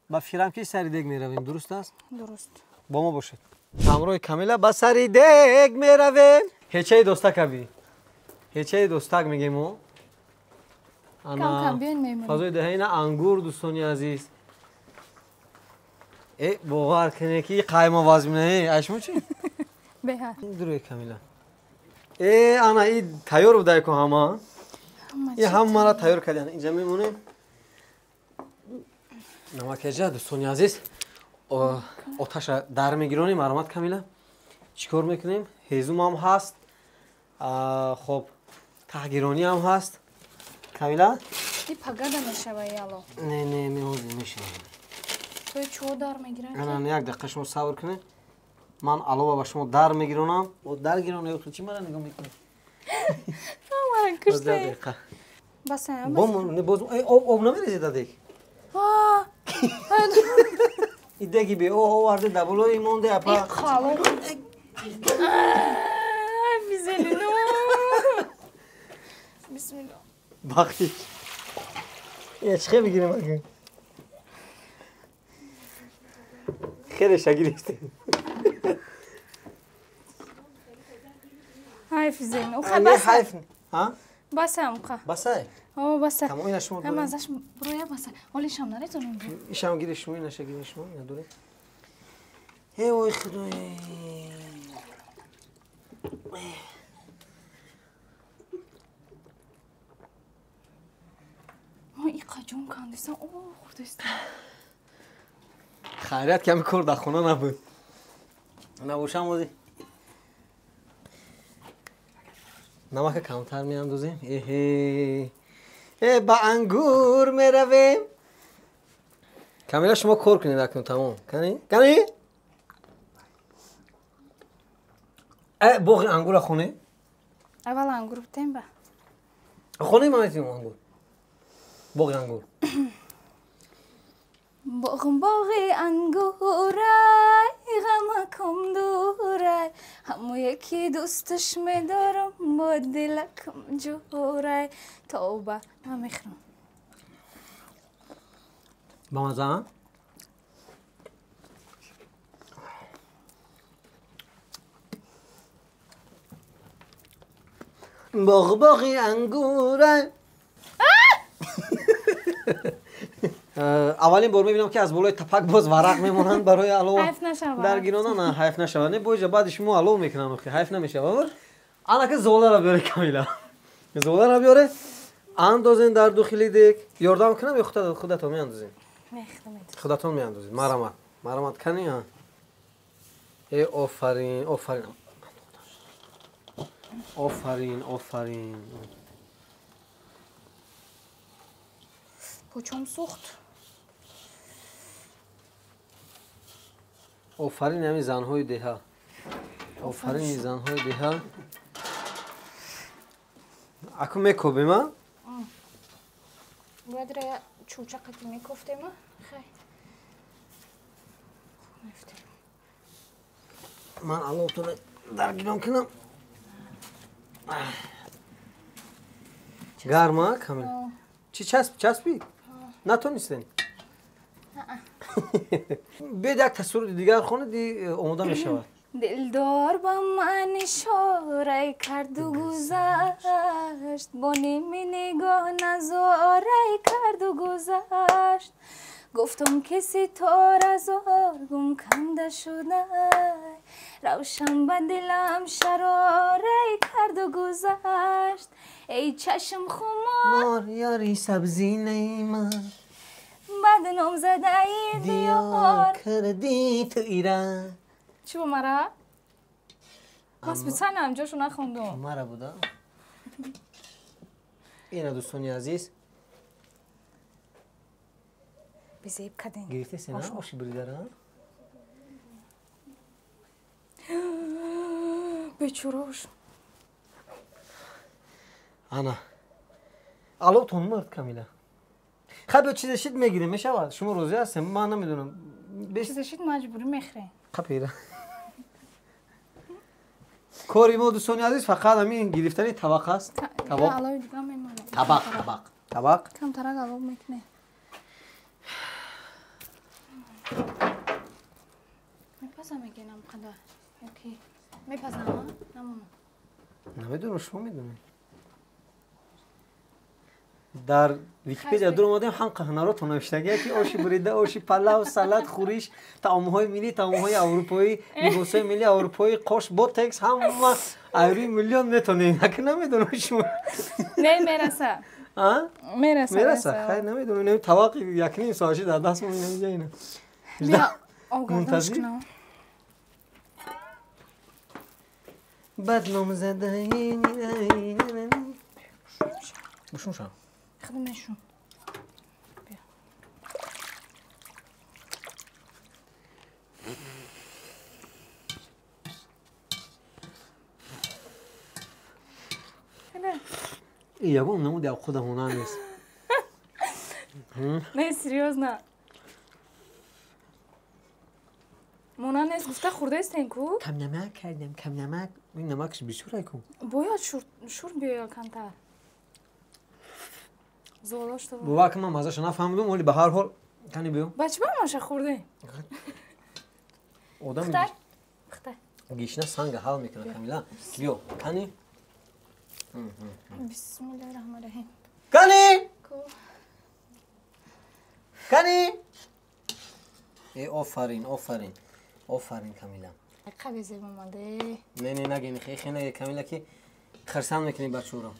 Ба фикрам ки сари дег меравем, дуруст аст? Дуруст. Бо мо бошед. Ҳамроҳи Камила ба сари дег меравем. Ҳечаи достак аби. Ҳечаи достак мегем мо. Кам-кам биён меҳмон. Фазои деҳаина ангур дӯстони азиз. Э, бовар кунед ки қайма вазм не, айшмо чи? Беҳад. Дуруи Камила. Э, ана и тайёр будай ку ҳама. И ҳамаро тайёр кардем. Инҷа мемонем. Намакеҷа дӯстони азиз, оташа дар мегиронем. Марҳамат Камила. Чӣ кор мекунем? Ҳезумам ҳаст. Хоб, таҳгирониам ҳаст. Камила? И пагада мешава яло. Не, не, меҳозир мешава. Той чо дар мегирад? Ана, як дақиқа шумо сабр кунед. Ман алова ба шумо дар мегиронам. О, дар гиронам, ё чӣ мара нигоҳ мекунед? Мара куште. Баса. Бом, не боз, об намерезед адек? И деги бе, о, оварде даболои монде апа. И қало. Ай, физелино. Бисмиллоҳ. Бахшиш. Я чӣ бигирем акун? Хеле шагирифтем. Ҳайф зин. Охай баса. Ҳайф. Ҳа? Баса амқа. Басай? О, баса. Тамом ина шумо доред. Ҳама азаш буроя баса. Оли шам нарезонем. Ишам гири шумо, ина шагири шумо, ина доред. Эй, ой, худой. Мо иқа ҷон кандисан. О, хурдистан. Хайрият ками кор дар хона набуд. Набошам ози. Намака камтар меандозем. Эҳе. Э, ба ангур меравем. Камила шумо кор кунед акнун тамом. Кани? Кани? Э, боғи ангура хоне? Аввал ангур бутем ба. Хоне ман метавонам ангур. Боғи ангур. Боғм боғи ангурай, ғамакам дурай, ҳамое ки дӯсташ медорам, бо дилакам ҷурай. Тавба, ман мехӯрам. Ба маза? Боғ боғи ангурай. Аввалин бор мебинам ки аз болои тапак боз варақ мемонанд барои алов даргиронан. Ҳайф нашавад. Не, боиҷа баъди шумо алов мекунанд, охи ҳайф намешавад. Анака золаро биёре Камила. Золаро биёре. Андозен дар дохили дек. Ёрдам кунам ё худатон меандозем? Худатон меандозед. Марҳамат. Марҳамат кани? Э, офарин, офарин. Офарин, офарин. Почом сӯхт? Офарин ҳамин занҳои деҳа. Офарини занҳои деҳа. Аку мекобем, а? Бояд ра чӯча қати мекофтем, а? Хай. Ман аловтонро даргирон кунам. Гарма, Камил? Чӣ часпид? Натонистем? Биёед як тасвири дигар хонед, омода мешавад. Дилдор ба ман ишорай карду гузашт, бо ними нигоҳ назорай карду гузашт. Гуфтам ки ситора зор гум канда шудай, равшан ба дилам шарорай карду гузашт. Эй чашм хумор ёри сабзинаи ман, бадном задаи диёр карди ту ира. Чӣ бо мара? Ман специально ҳамҷошо нахондум. Мара буда? Ина дӯстони азиз, Безеб кадин. Гирифтеси на оши буридара? Бечурош. Ана. Аловтон мурд, Камила. Хай биё, чизе шид мегирем, мешавад? Шумо розӣ ҳастем? Ман намедонам. Чизе шид маҷбурӣ мехӯрем. Қапира. Кори мо, дӯстони азиз, фақат ҳамин гирифтани табақ аст. Табақ. Табақ, табақ. Табақ. Камтарак алов мекунем. Мепазам мегинам қадар. Ёки мепазам, намонам. Намедонам, шумо медонед. Дар Википедия дур омадем, ҳам ҳунаротон навиштагия ки оши бурида, оши палав, салат, хӯриш, таомҳои миллӣ, таомҳои аврупоӣ, либосҳои миллии аврупоӣ, қош, ботекс, ҳама айрӯи миллион метонем. Ака намедонам шумо. Не, мераса. Мераса. Мераса. Хай намедонам, тавақи якним соатши дар даст мо инамиҷа ина. Биё, огарданш кунам. Бадлом задаи. Бушунша. Худам мешум. Биё. Ягон намуди худа ҳунар нест. Не, серьёзно. Мона нест гуфта хӯрдаистен ку? Кам намак кардем, кам намак. Ин намакш бисёр ай ку. Бояд шур биёяд камтар. Бовар кун, ман маззаша нафаҳмидум, вале ба ҳар ҳол кани биё. Ба чӣ ба маша хӯрдем? Одам гишна санга ҳал мекунад, Камила. Биё, кани. Бисмиллаҳи раҳмони раҳим. Кани! Кани! Э, офарин, офарин. Офарин, Камила. Қаби зеб омаде. Не, не, нагини, хе наге, Камила, ки хирсанд мекунӣ бачаҳоро.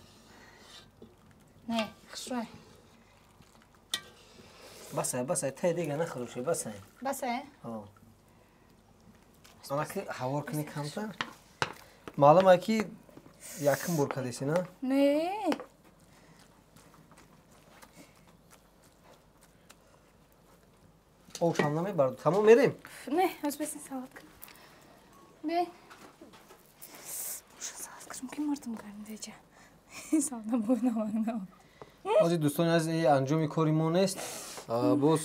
Не, хушрӯй. Басай, басай, тай дига нахӯруши, басай. Басай? Ҳо. Анаки ҳавор кунӣ камтар. Маълум ай ки якум бор кардеси, на? Не. Овшам намебард. Тамом, мерем? Не, ҳоз бесин салат кунам. Бе. Уша салат кунам ки мардум гармидеҷа. Ҳозир дӯстони азиз, анҷоми кори мо нест. Боз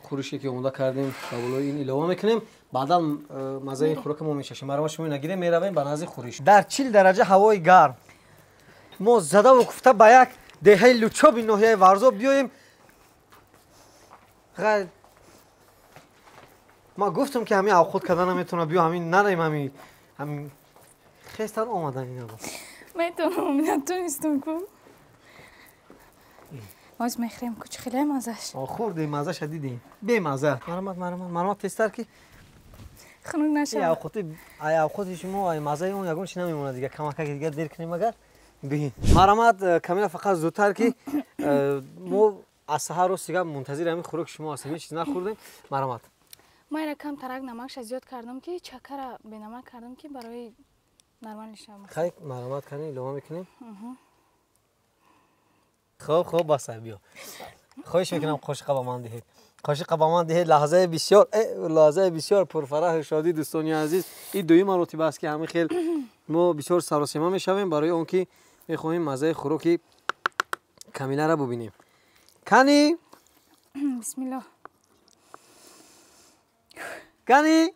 хӯрише ки омода кардем ба болои ин илова мекунем, баъдан маззаи хӯрока мо мечашем. Марама шумо нагирем, меравем ба назди хӯриш. Дар 40 дараҷа ҳавои гарм мо задаву куфта ба як деҳаи Лучоби ноҳияи Варзоб биёем. Ма гуфтам ки ҳамин авход карда наметавона, биё ҳамин нараем, ҳамин хестан омадан инаро. Метавонам, натонистам ку. Боз мехӯрем ку, чӣ хеле маззаш. Хӯрдем, маззаша дидем. Бемазза. Марҳамат, марҳамат, марҳамат, тезтар ки хунук нашавад. Ай авқоти шумо, ай маззаи он ягон чи намемонад дига. Камакаки дигар дер кунем агар. Биҳин. Марҳамат, Камила, фақат зудтар ки мо аз саҳар рост дига мунтазири ҳамин хӯроки шумо ҳастем, ҳеҷ чиз нахӯрдем. Марҳамат. Ман ира кам тарак намакша зиёд кардам ки чакара бенамак кардам ки барои нормал шавад. Хай, марҳамат кани, илова мекунем. Хоб, хоб, басай, биё. Хоҳиш мекунам қошиқа ба ман диҳед. Қошиқа ба ман диҳед. Лаҳзаи бисёр, лаҳзаи бисёр пурфараҳу шодӣ, дӯстони азиз. Ин дуюм маротиба аст ки ҳамин хел мо бисёр саросема мешавем барои он ки мехоҳем маззаи хӯроки Камиларо бубинем. Кани? Бисмиллоҳ. Кани?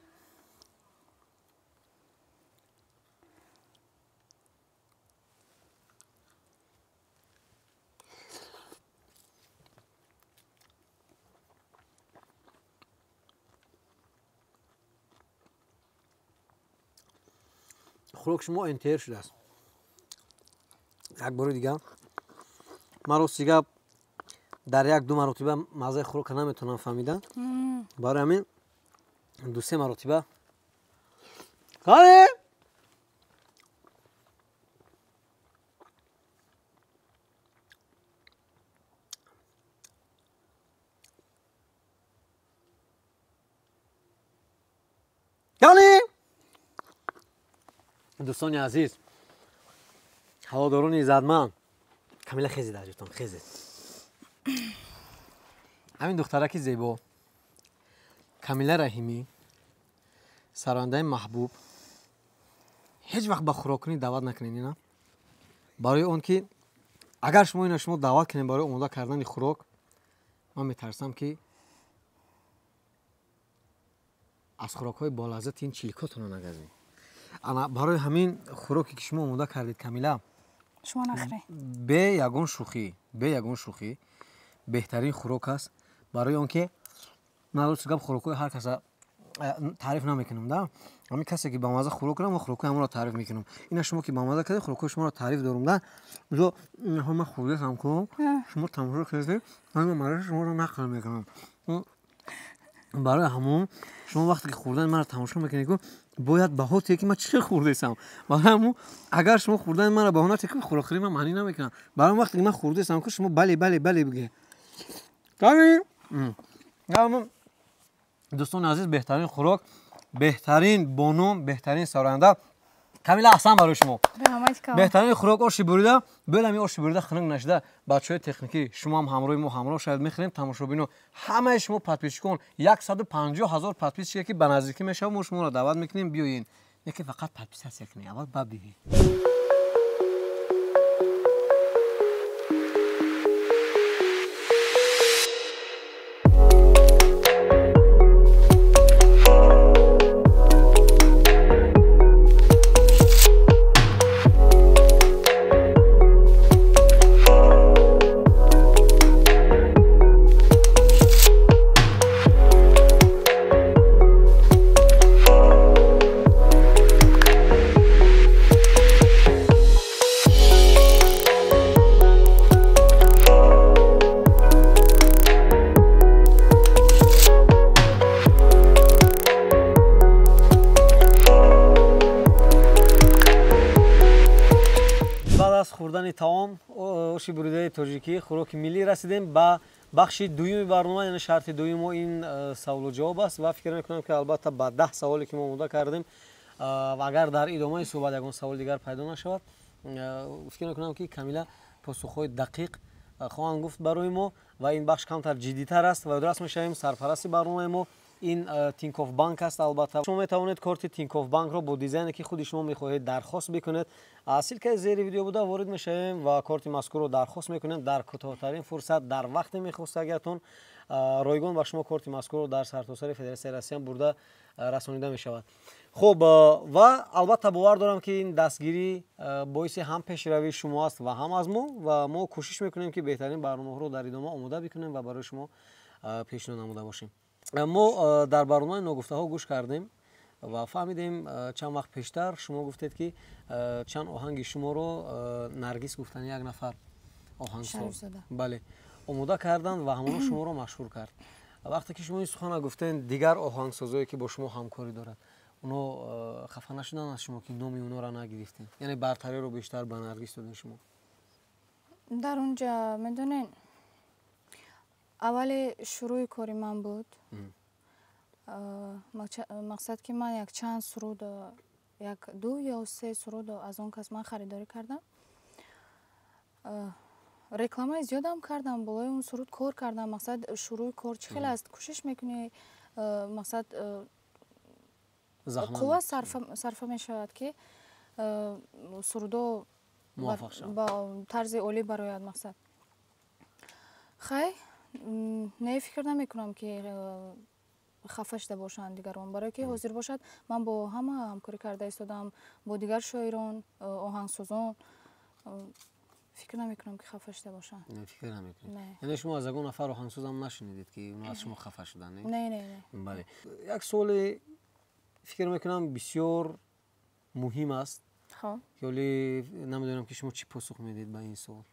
Хӯрок шумо НТР шудааст. Як бори дига ман рости гап дар як ду маротиба маззаи хӯрока наметавонам фаҳмида. Барои ҳамин ду-се маротиба. Қани? Қани? Дӯстони азиз, ҳаводорони иззатманд, Камила, хезед аҷотон, хезед. Ҳамин духтараки зебо Камила Раҳимӣ, сарояндаи маҳбуб, ҳеҷ вақт ба хӯроккунӣ даъват накунед ина, барои он ки агар шумо ина шумо даъват кунед барои омода кардани хӯрок, ман метарсам ки аз хӯрокҳои болаззати ин чиликотонро нагазем. Ана барои ҳамин хӯроке ки шумо омода кардед, Камила, шумо нахӯред. Бе ягон шӯхӣ, бе ягон шӯхӣ беҳтарин хӯрок аст, барои он ки ман рост гап хӯрокҳои ҳар каса таъриф намекунам да, ҳамин касе ки ба мазза хӯрок кунам, ман хӯрокҳои ҳамонро таъриф мекунам. Ина шумо ки ба мазза кардед, хӯрокҳои шуморо таъриф дорам да. Зо ман хӯрдасам ку, шумо тамошо кардед, ман маззаи шуморо нақл мекунам. Барои ҳамон шумо вақте ки хӯрдани маро тамошо мекунед ку, бояд баҳо тие ки ман чӣ хел хӯрдесам. Барои ҳамон агар шумо хӯрдани маро баҳо натие ки хӯрокхӯрӣ ман маънӣ намекунам. Барои вақте ки ман хӯрдесам ку, шумо бале бале бале бигӯед. Дӯстони азиз, беҳтарин хӯрок, беҳтарин бону, беҳтарин сароянда Камила, аҳсан барои шумо. Беҳтарин хӯрок оши бурида. Биёд ҳамин оши бурида хунук нашида, бачаҳои техникӣ шумо ҳам ҳамроҳи мо ҳамроҳ шавед, мехӯрем. Тамошобино, ҳамаи шумо подписчикон, 150 000 подписчике ки ба наздикӣ мешавад, мо шуморо даъват мекунем, биёед. Яке фақат подписатсия кунед, аввал баъд биёед. Хӯрдани таом, оши буридаи тоҷикӣ, хӯроки миллӣ, расидем ба бахши дуюми барнома, яъне шарти дуюми мо ин саволу ҷавоб аст ва фикр мекунам ки албатта ба 10 саволе ки мо омода кардем ва агар дар идомаи суҳбат ягон саволи дигар пайдо нашавад, фикр мекунам ки Камила посухҳои дақиқ хоҳанд гуфт барои мо ва ин бахш камтар ҷиддитар аст ва ёдрас мешавем сарпарасти барномаи мо ин Тинькофф банк аст. Албатта шумо метавонед корти Тинькофф банкро бо дизайне ки худи шумо мехоҳед дархост бикунед. Аз ссилкаи зери видео буда ворид мешавем ва корти мазкурро дархост мекунем дар кӯтоҳтарин фурсат, дар вақте мехостагиатон ройгон ба шумо корти мазкурро дар сартосари Федератсияи Россия бурда расонида мешавад. Хуб, ва албатта бовар дорам ки ин дастгирӣ боиси ҳам пешравии шумо аст ва ҳам аз мо, ва мо кӯшиш мекунем ки беҳтарин барномаҳоро дар идома омода бикунем ва барои шумо пешниҳод намуда бошем. Мо дар барномаи ногуфтаҳо гӯш кардем ва фаҳмидем чанд вақт пештар шумо гуфтед ки чанд оҳанги шуморо Наргиз гуфтани як нафар оҳангсоз, бале, омода карданд ва ҳамоно шуморо машҳур кард. Вақте ки шумо ин суханро гуфтед, дигар оҳангсозое ки бо шумо ҳамкорӣ дорад, оно хафа нашуданд аз шумо ки номи онҳоро нагирифтед, яъне бартариро бештар ба Наргиз додед шумо? Дар онҷа медонед, аввали шурӯи кори ман буд. Мақсад ки ман якчанд суруд, як ду ё се суруд аз он кас ман харидорӣ кардам. Рекламаи зиёдам кардам, болои он суруд кор кардам. Мақсад шурӯи кор чӣ хел аст, кӯшиш мекунӣ, мақсад қувва сарфа мешавад ки сурудо ба тарзи олӣ барояд. Мақсад хай не, фикр намекунам ки хафа шуда бошанд дигарон, барое ки ҳозир бошад ман бо ҳама ҳамкорӣ карда истодам, бо дигар шоирон, оҳангсозон. Фикр намекунам ки хафа шуда бошанд. Фикр намекунед? Яъне шумо аз ягон нафар оҳангсозам нашунидед ки онҳо аз шумо хафа шуданд? Не, не, не. Бале, як суоле фикр мекунам бисёр муҳим аст, ки намедонам ки шумо чӣ посух медиҳед ба ин суол,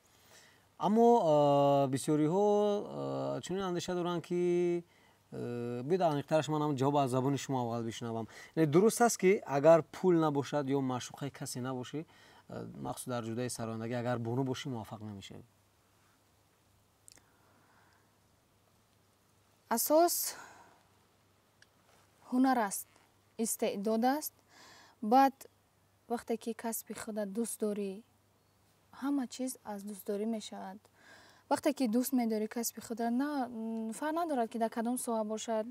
аммо бисёриҳо чунин андеша доранд ки биёд аниқтараш ман ҳам ҷавоб аз забони шумо аввал бишнавам. Дуруст аст ки агар пул набошад ё маъшуқаи касе набошӣ, махсус дар ҷудаи сарояндагӣ агар бону бошӣ муваффақ намешавӣ? Асос ҳунар аст, истеъдод аст. Баъд вақте ки касби худат дӯст дорӣ, ҳама чиз аз дӯстдорӣ мешавад. Вақте ки дӯст медорӣ касби худро, на фарқ надорад, ки дар кадом соҳа бошад,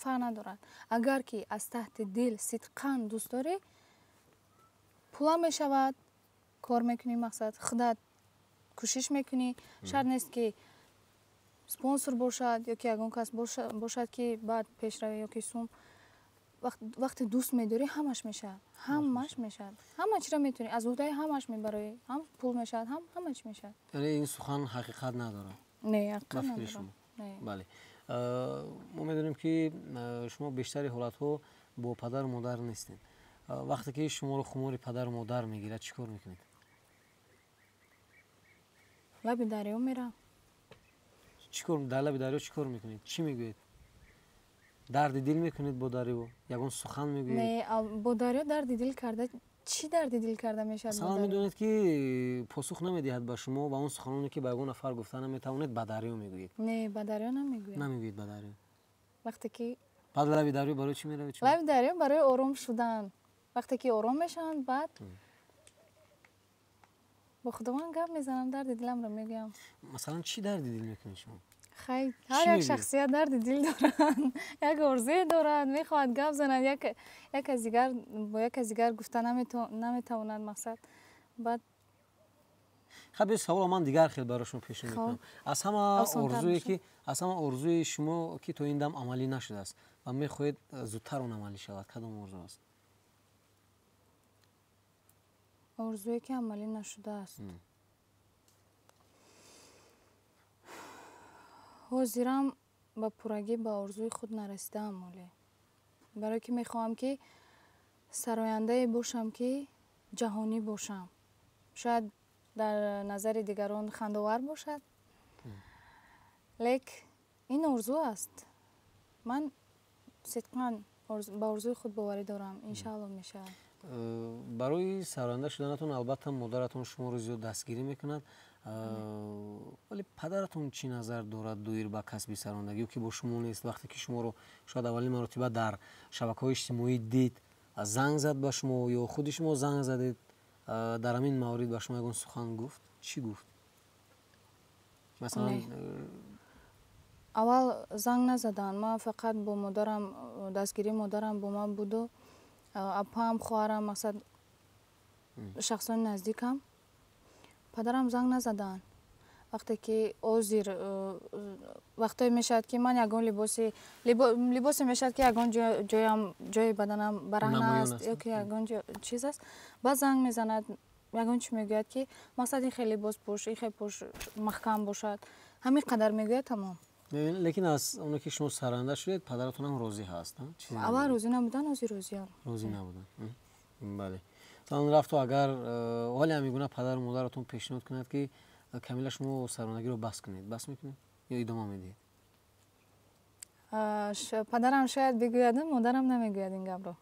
фарқ надорад. Агар ки аз таҳти дил сидқан дӯст дорӣ, пула мешавад, кор мекунӣ, мақсад худат кӯшиш мекунӣ. Шарт нест, ки спонсор бошад ё ки ягон кас бошад, ки баъд пешравӣ ё ки сум. Вақте дӯст медорӣ, ҳамаш мешавад, ҳамаш мешавад, ҳама чиро метавонӣ аз уҳдаи ҳамаш мебароӣ, ҳам пул мешавад, ҳам ҳама чи мешавад. Яъне ин сухан ҳақиқат надорад? Не, ҳақиқат надорад. Бале, мо медонем, ки шумо бештари ҳолатҳо бо падару модар нестед. Вақте ки шуморо хумори падару модар мегирад, чӣ кор мекунед? Лаби дарё мерам. Чӣ кор дар лаби дарё, чӣ кор мекунед, чӣ мегӯед? Дарди дил мекунед бо дарё, ягон сухан мегӯед? Не, бо дарё дарди дил карда, чӣ дарди дил карда мешавад? Масалан, медонед, ки посух намедиҳад ба шумо ва он суханоне, ки ба ягон нафар гуфта наметавонед, ба дарё мегӯед. Не, ба дарё намегӯям. Намегӯед ба дарё? Вақте ки Баъд лаби дарё барои чӣ меравед? Лаби дарё барои ором шудан. Вақте ки ором мешаванд, баъд бо худованд гап мезанам, дарди диламро мегӯям. Масалан, чӣ дарди дил мекунед шумо? Хай, ҳар як шахсият дарди дил дорад, як орзуе дорад, мехоҳад гап занад, як аз дигар бо як аз дигар гуфта наметавонад, мақсад баъд. Хаб, бе савола ман дигар хел барои шумо пешниҳод мекунам. Аз ҳама орзуе, ки аз ҳама орзуи шумо, ки то ин дам амалӣ нашудааст ва мехоҳед зудтар он амалӣ шавад, кадом орзу аст? Орзуе, ки амалӣ нашудааст, ҳозирам ба пуррагӣ ба орзуи худ нарасидаам оле, барое ки мехоҳам, ки сарояндае бошам, ки ҷаҳонӣ бошам. Шояд дар назари дигарон хандовар бошад, лек ин орзу аст. Ман сидқан ба орзуи худ боварӣ дорам, иншаалло мешавад. Барои сароянда шуданатон албатта модаратон шуморо зиёд дастгирӣ мекунад, вале падаратон чӣ назар дорад доир ба касби сарояндагӣ, ки бо шумо нест? Вақте ки шуморо шояд аввалин маротиба дар шабакаҳои иҷтимоӣ дид, занг зад ба шумо ё худи шумо занг задед? Дар ҳамин маврид ба шумо ягон сухан гуфт? Чӣ гуфт масалан? Аввал занг назаданд. Ман фақат бо модарам, дастгирии модарам бо ман буду, апаам, хоҳарам, мақсад шахсони наздикам. Падарам занг назаданд. Вақте ки озир вақтое мешавад, ки ман ягон либосе мешавад, ки ягон ҷоям, ҷои баданам бараҳна аст ё ки ягон чиз аст, баъд занг мезанад, ягон чи мегӯяд, ки мақсад ин хел либос пӯш, ин хел пӯш, маҳкам бошад. Ҳамин қадар мегӯяд, тамом. Лекин аз оне ки шумо саранда шудед, падаратонам розӣ ҳаст? Аввал розӣ набуданд, ҳозир розиам. Розӣ набуданд, бале. Масалан, рафту агар ҳоле ҳамин гуна падару модаратон пешниҳод кунад, ки Камила, шумо сарояндагиро бас кунед, бас мекунед ё идома медиҳед? Падарам шояд бигӯяд, модарам намегӯяд ин гапро,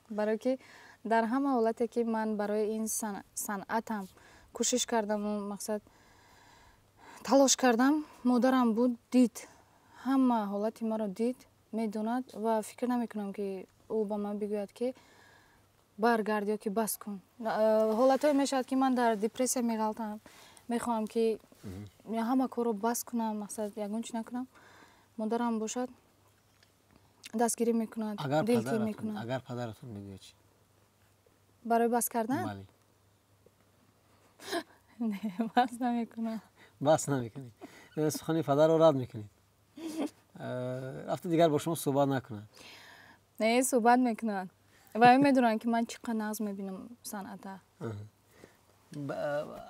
барое ки дар ҳама ҳолате, ки ман барои ин санъатам кӯшиш кардаму мақсад талош кардам, модарам буд, дид, ҳама ҳолати маро дид, медонад ва фикр намекунам, ки ӯ ба ман бигӯяд, ки баргард ё ки бас кун. Ҳолатҳое мешавад, ки ман дар депрессия меғалтам, мехоҳам, ки ҳама корро бас кунам, мақсад ягон чи накунам. Модарам бошад, дастгирӣ мекунад, дилтир мекунад. Агар падаратон мегӯяд, чӣ? Барои бас кардан? Бале. Не, бас намекунам. Бас намекунед, сухани падарро рад мекунед. Рафта дигар бо шумо суҳбат накунад? Не, суҳбат мекунад ва медонанд, ки ман чӣ қадр нағз мебинам санъата.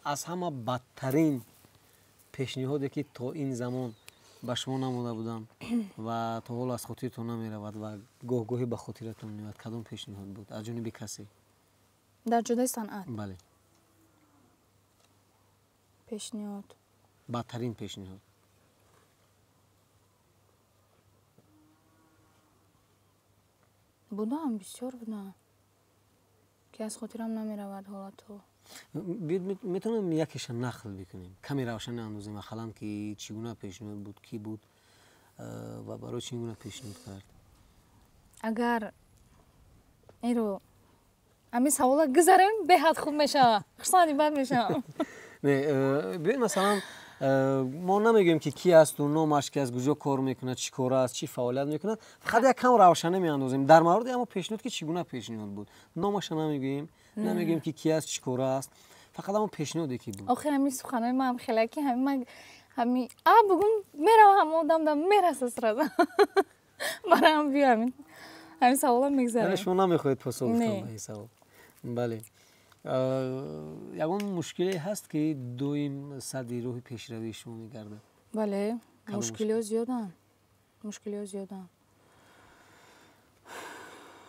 Аз ҳама бадтарин пешниҳоде, ки то ин замон ба шумо намода будам ва то ҳоло аз хотиртон намеравад ва гоҳ-гоҳӣ ба хотиратон меояд, кадом пешниҳод буд аз ҷониби касе? Дар ҷодаи санъат? Бале. Пешниҳод? Бадтарин пешниҳод. Будам, бисёр будам, ки аз хотирам намеравад ҳолатҳо. Метавонем якеша нақл бикунем, каме равшан андозем, ақаллан, ки чӣ гуна пешниҳод буд, кӣ буд ва барои чӣ гуна пешниҳод кард? Агар инро ҳамин савола гузарем, беҳад хуб мешавад, хурсанди бад мешавам. Не, биёед, масалан, Мо намегӯем, ки ки асту номаш ки аст, куҷо кор мекунад, чӣ кора аст, чӣ фаъолият мекунад. Фақат як кам равшанӣ меандозем дар мавриди ҳамо пешниҳод, ки чӣ гуна пешниҳод буд. Номаша намегӯем, намегӯем, ки ки аст, чӣ кора аст, фақат ҳамо пешниҳоде ки буд. Охир ҳамин суханои ман хеле ки ҳамин ҳами а бугум мерава, ҳама одам да мераса сразу. Барам биё, ҳамин савола мегзарем. Шумо намехоҳед посух гуфтан ба ин савол? Бале. Ягон мушкиле ҳаст, ки доим садди роҳи пешравии шумо мегардад? Бале, мушкилиҳо зиёданд, мушкилиҳо зиёданд.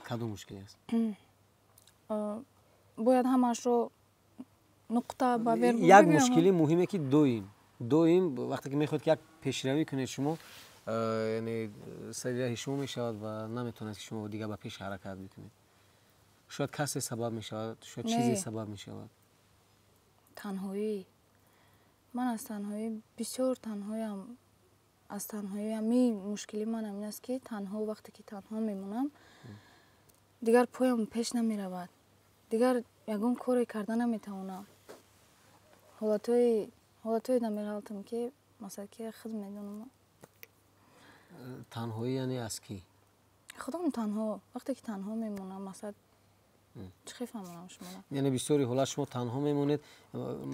Кадом мушкиле аст? Бояд ҳамаашро нуқта ба як мушкили муҳиме, ки доим вақте ки мехоҳед, ки як пешравӣ кунед, шумо, яъне сари раҳи шумо мешавад ва наметавонад, ки шумо дигар ба пеш ҳаракат бикунед. Шояд касе сабаб мешавад, шояд чизе сабаб мешавад. Танҳоӣ. Ман аз танҳоӣ бисёр танҳоям. Аз танҳоӣ ҳамин мушкили ман ҳамин аст, ки танҳо, вақте ки танҳо мемонам, дигар поям пеш намеравад, дигар ягон коре карда наметавонам. Ҳолатҳое намеғалтам, ки масалан, ки худ медонам. Танҳоӣ яъне аз кӣ? Худам танҳо. Вақте ки танҳо мемонам, масалан, чӣ хел фаҳмонам шуморо? Яъне бисёри ҳолат шумо танҳо мемонед.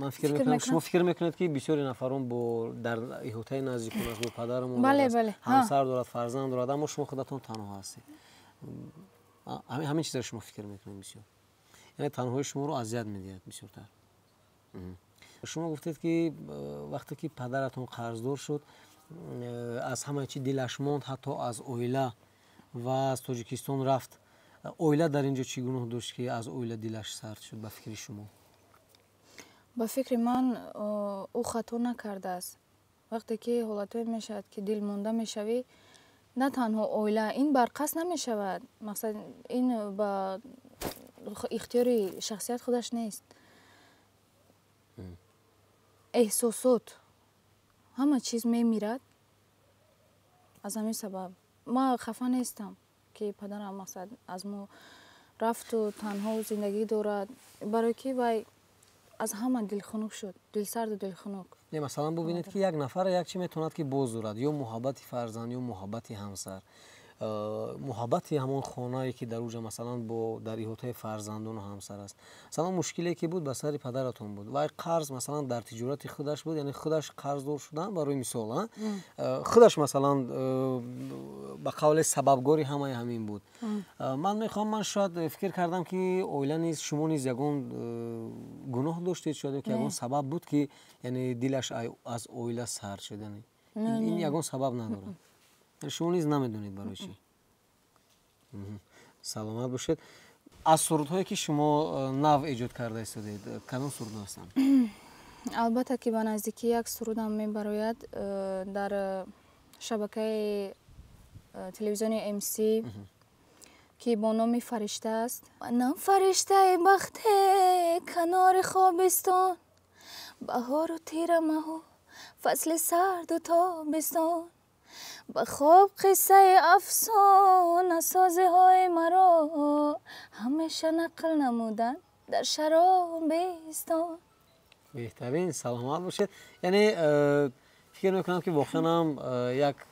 Ман фикр мекунам, шумо фикр мекунед, ки бисёри нафарон бо дар иҳотаи наздикон аст, бо падару модар, ҳамсар дорад, фарзанд дорад, аммо шумо худатон танҳо ҳастед. Ҳамин чизро шумо фикр мекунед бисёр, яъне танҳои шуморо азият медиҳад бисёртар. Шумо гуфтед, ки вақте ки падаратон қарздор шуд, аз ҳама чи дилаш монд, ҳатто аз оила, ва аз Тоҷикистон рафт. Оила дар ин ҷо чӣ гуноҳ дошт, ки аз оила дилаш сард шуд, ба фикри шумо? Ба фикри ман, ӯ хато накардааст. Вақте ки ҳолатҳое мешавад, ки дилмонда мешавӣ, на танҳо оила, ин барқас намешавад. Мақсад, ин ба ихтиёри шахсият худаш нест. Эҳсосот, ҳама чиз мемирад. Аз ҳамин сабаб ман хафа нестам, ки падарам, мақсад, аз мо рафту танҳо зиндагӣ дорад, барое ки вай аз ҳама дилхунук шуд, дилсарду дилхунук. Не, масалан, бубинед, ки як нафар як чи метавонад, ки боз дорад: ё муҳаббати фарзанд, ё муҳаббати ҳамсар, муҳаббати ҳамон хонае, ки дар уҷа, масалан, бо дар иҳотаи фарзандону ҳамсар аст. Масалан, мушкиле ки буд, ба сари падаратон буд, вай қарз, масалан, дар тиҷорати худаш буд, яъне худаш қарздор шудан, барои мисол, худаш, масалан, ба қавле сабабгори ҳамаи ҳамин буд. Ман мехоҳам, ман шояд фикр кардам, ки оила низ, шумо низ ягон гуноҳ доштед шояд, ки ягон сабаб буд, ки яъне дилаш аз оила сард шуд. Ин ягон сабаб надорад, шумо низ намедонед барои чӣ. Саломат бошед. Аз сурудҳое, ки шумо нав эҷод карда истодед, кадом сурудҳо ҳастанд? Албатта, ки ба наздикӣ як сурудам мебарояд дар шабакаи телевизиони МС, ки бо номи «Фаришта» аст. Манам фариштаи бахте канори хобистон, баҳору тирамаҳу фасли сарду тобистон, ба хоб қиссаи афсонасозиҳои маро ҳамеша нақл намуданд дар шаробистон. Беҳтарин, саломат бошед. Яъне фикр мекунам, ки воқеан ҳам як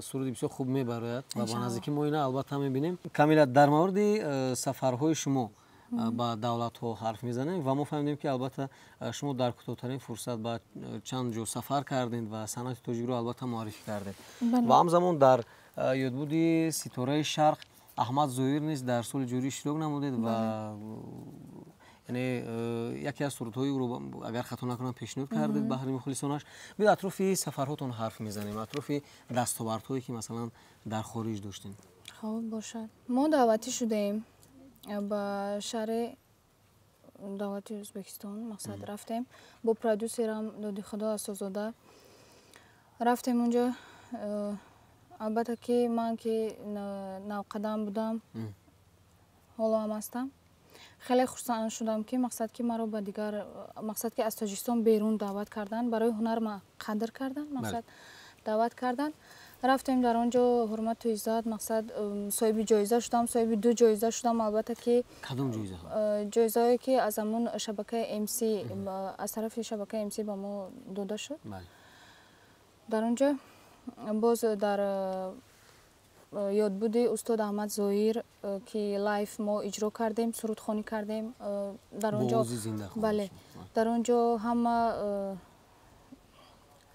суруди бисёр хуб мебарояд ва ба наздикӣ мо ина албатта мебинем. Камила, дар мавриди сафарҳои шумо ба давлатҳо ҳарф мезанем ва мо фаҳмидем, ки албатта шумо дар кӯтоҳтарин фурсат ба чанд ҷо сафар кардед ва санъати тоҷикро албатта муаррифӣ кардед ва ҳамзамон дар ёдбуди «Ситораи Шарқ» Аҳмад Зоир низ дар соли ҷорӣ иштирок намудед ва яъне яке аз сурудҳои ӯро, агар хато накунам, пешниҳод кардед баҳри мухлисонаш. Биё, атрофи сафарҳотон ҳарф мезанем, атрофи дастовардҳое, ки масалан дар хориҷ доштем. Хоб, бошад. Мо даъватӣ шудаем ба шаҳри давлати Ӯзбекистон. Мақсад, рафтем бо продюсерам Додихудо Асозода, рафтем унҷо. Албатта, ки ман ки навқадам будам, ҳоло ҳам ҳастам, хеле хурсанд шудам, ки мақсад, ки маро ба дигар, мақсад, ки аз Тоҷикистон берун даъват карданд, барои ҳунар ма қадр карданд, мақсад, даъват карданд. Рафтем дар он ҷо, ҳурмату иззат, мақсад, соҳиби ҷоиза шудам, соҳиби ду ҷоиза шудам, албатта ки. Кадом ҷоизаҳо? Ҷоизаҳое ки аз ҳамун шабакаи МС, аз тарафи шабакаи МС ба мо дода шуд. Дар он ҷо боз дар ёдбуди устод Аҳмад Зоир, ки live мо иҷро кардем, сурудхонӣ кардем дар он ҷо. Бале, дар он ҷо ҳама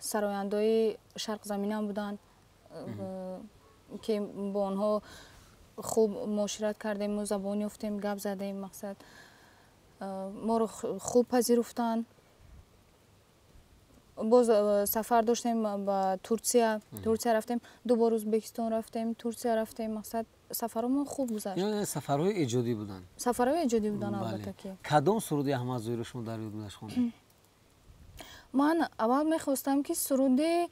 сарояндаҳои шарқзаминам буданд, ки бо онҳо хуб муошират кардему забон ёфтем, гап задем, мақсад, моро хуб пазируфтанд. Боз сафар доштем ба Турсия, Турсия рафтем, ду бор Ӯзбекистон рафтем, Турсия рафтем, мақсад, сафаромон хуб гузашт. Сафарҳои эҷодӣ буданд? Сафарҳои эҷодӣ буданд, албатта ки. Кадом суруди Аҳмад Зоиро шумо дар ёд будаш хондед? Ман аввал мехостам, ки суруди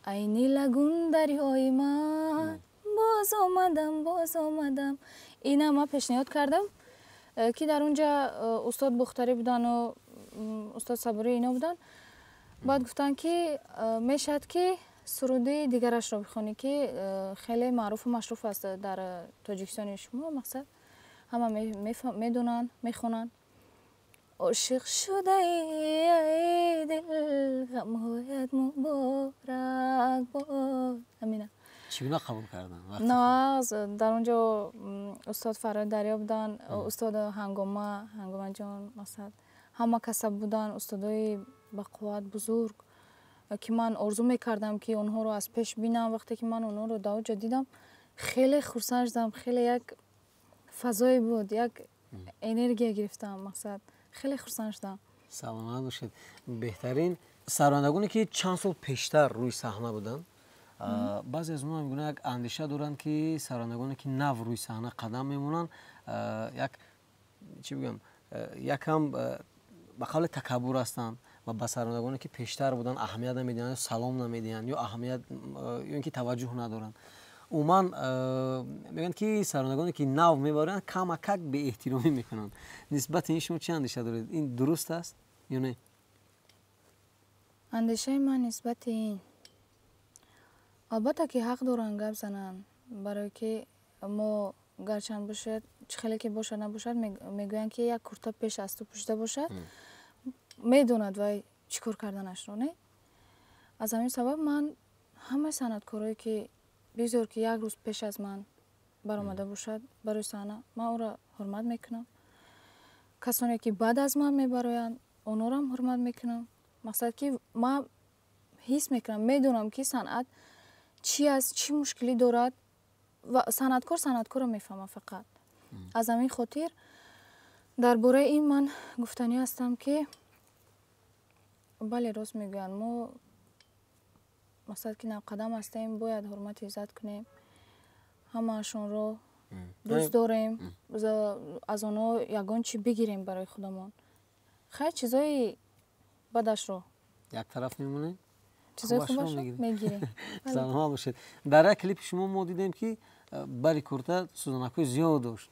«Айни лагун дарёи ман, боз омадам, боз омадам», ина ман пешниҳод кардам, ки дар он ҷа устод Бухтарӣ будану устод Сабурӣ, ино буданд. Баъд гуфтанд, ки мешавад, ки суруди дигарашро бихонӣ, ки хеле маъруфу машруф аст дар Тоҷикистони шумо, мақсад, ҳама медонанд, мехонанд. «Ошиқ шудаи, ай дил, ғамҳоят муборак бод», ҳамина. Чӣ гуна қабул карданд? Нағз. Дар он ҷо устод Фарҳод Дарё буданд, устод Ҳангома, Ҳангомаҷон, мақсад, ҳама каса буданд, устодои бақувват, бузург, ки ман орзу мекардам, ки онҳоро аз пеш бинам. Вақте ки ман онҳоро дар он ҷо дидам, хеле хурсанд шудам, хеле як фазое буд, як энергия гирифтам, мақсад, хеле хурсанд шудам. Саломат бошед. Беҳтарин. Сарояндагоне, ки чанд сол пештар рӯи саҳна буданд, баъзе аз онҳо мегӯянд, як андеша доранд, ки сарояндагоне, ки нав рӯи саҳна қадам мемонанд, як чӣ бигӯям, якам ба қавле такаббур ҳастанд ва ба сарояндагоне, ки пештар буданд, аҳамият намедиҳанд, салом намедиҳанд ё аҳамият ё ин ки таваҷҷӯҳ надоранд. Умуман мегӯянд, ки сарояндагоне, ки нав мебароянд, камакак беэҳтиромӣ мекунанд. Нисбати ин шумо чӣ андеша доред? Ин дуруст аст ё не? Андешаи ман нисбати ин: албатта ки ҳақ доранд гап зананд, барое ки мо гарчанд бошад, чӣ хеле ки бошад, набошад, мегӯянд, ки як курта пеш аз ту пӯшида бошад, медонад вай чӣ кор карданашро, не? Аз ҳамин сабаб ман ҳамаи санъаткорое, ки бигзор ки як рӯз пеш аз ман баромада бошад барои саҳна, ман ӯро ҳурмат мекунам. Касоне, ки баъд аз ман мебароянд, онҳоро ҳурмат мекунам. Мақсад, ки ман ҳис мекунам, медонам, ки санъат чӣ аст, чӣ мушкилӣ дорад ва санъаткор санъаткорро мефаҳмад фақат. Аз ҳамин хотир дар бораи ин ман гуфтанӣ ҳастам, ки бале, рост мегӯянд. Мо, мақсад, ки навқадам ҳастем, бояд ҳурмату иззат кунем, ҳамаашонро дӯст дорем, аз онҳо ягон чӣ бигирем барои худамон. Хайр, чизои бадашро як тараф мемонем. Чизои хубашро мегирем. Саломат бошед. Дар як клипи шумо мо дидем, ки бари курта сӯзанакҳои зиёд дошт.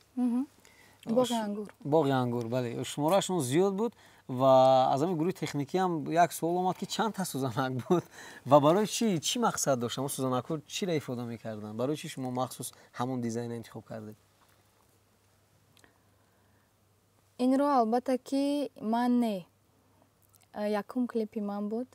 Боғи ангур. Боғи ангур, бале, шумораашон зиёд буд ва аз ҳамин гурӯҳи техникӣ ҳам як суол омад, ки чанд та сӯзанак буд ва барои чӣ, чӣ мақсад дошт? Ҳамон сӯзанакҳо чиро ифода мекарданд? Барои чӣ шумо махсус ҳамон дизайнро интихоб кардед? Инро, албатта ки, ман не, якум клипи ман буд.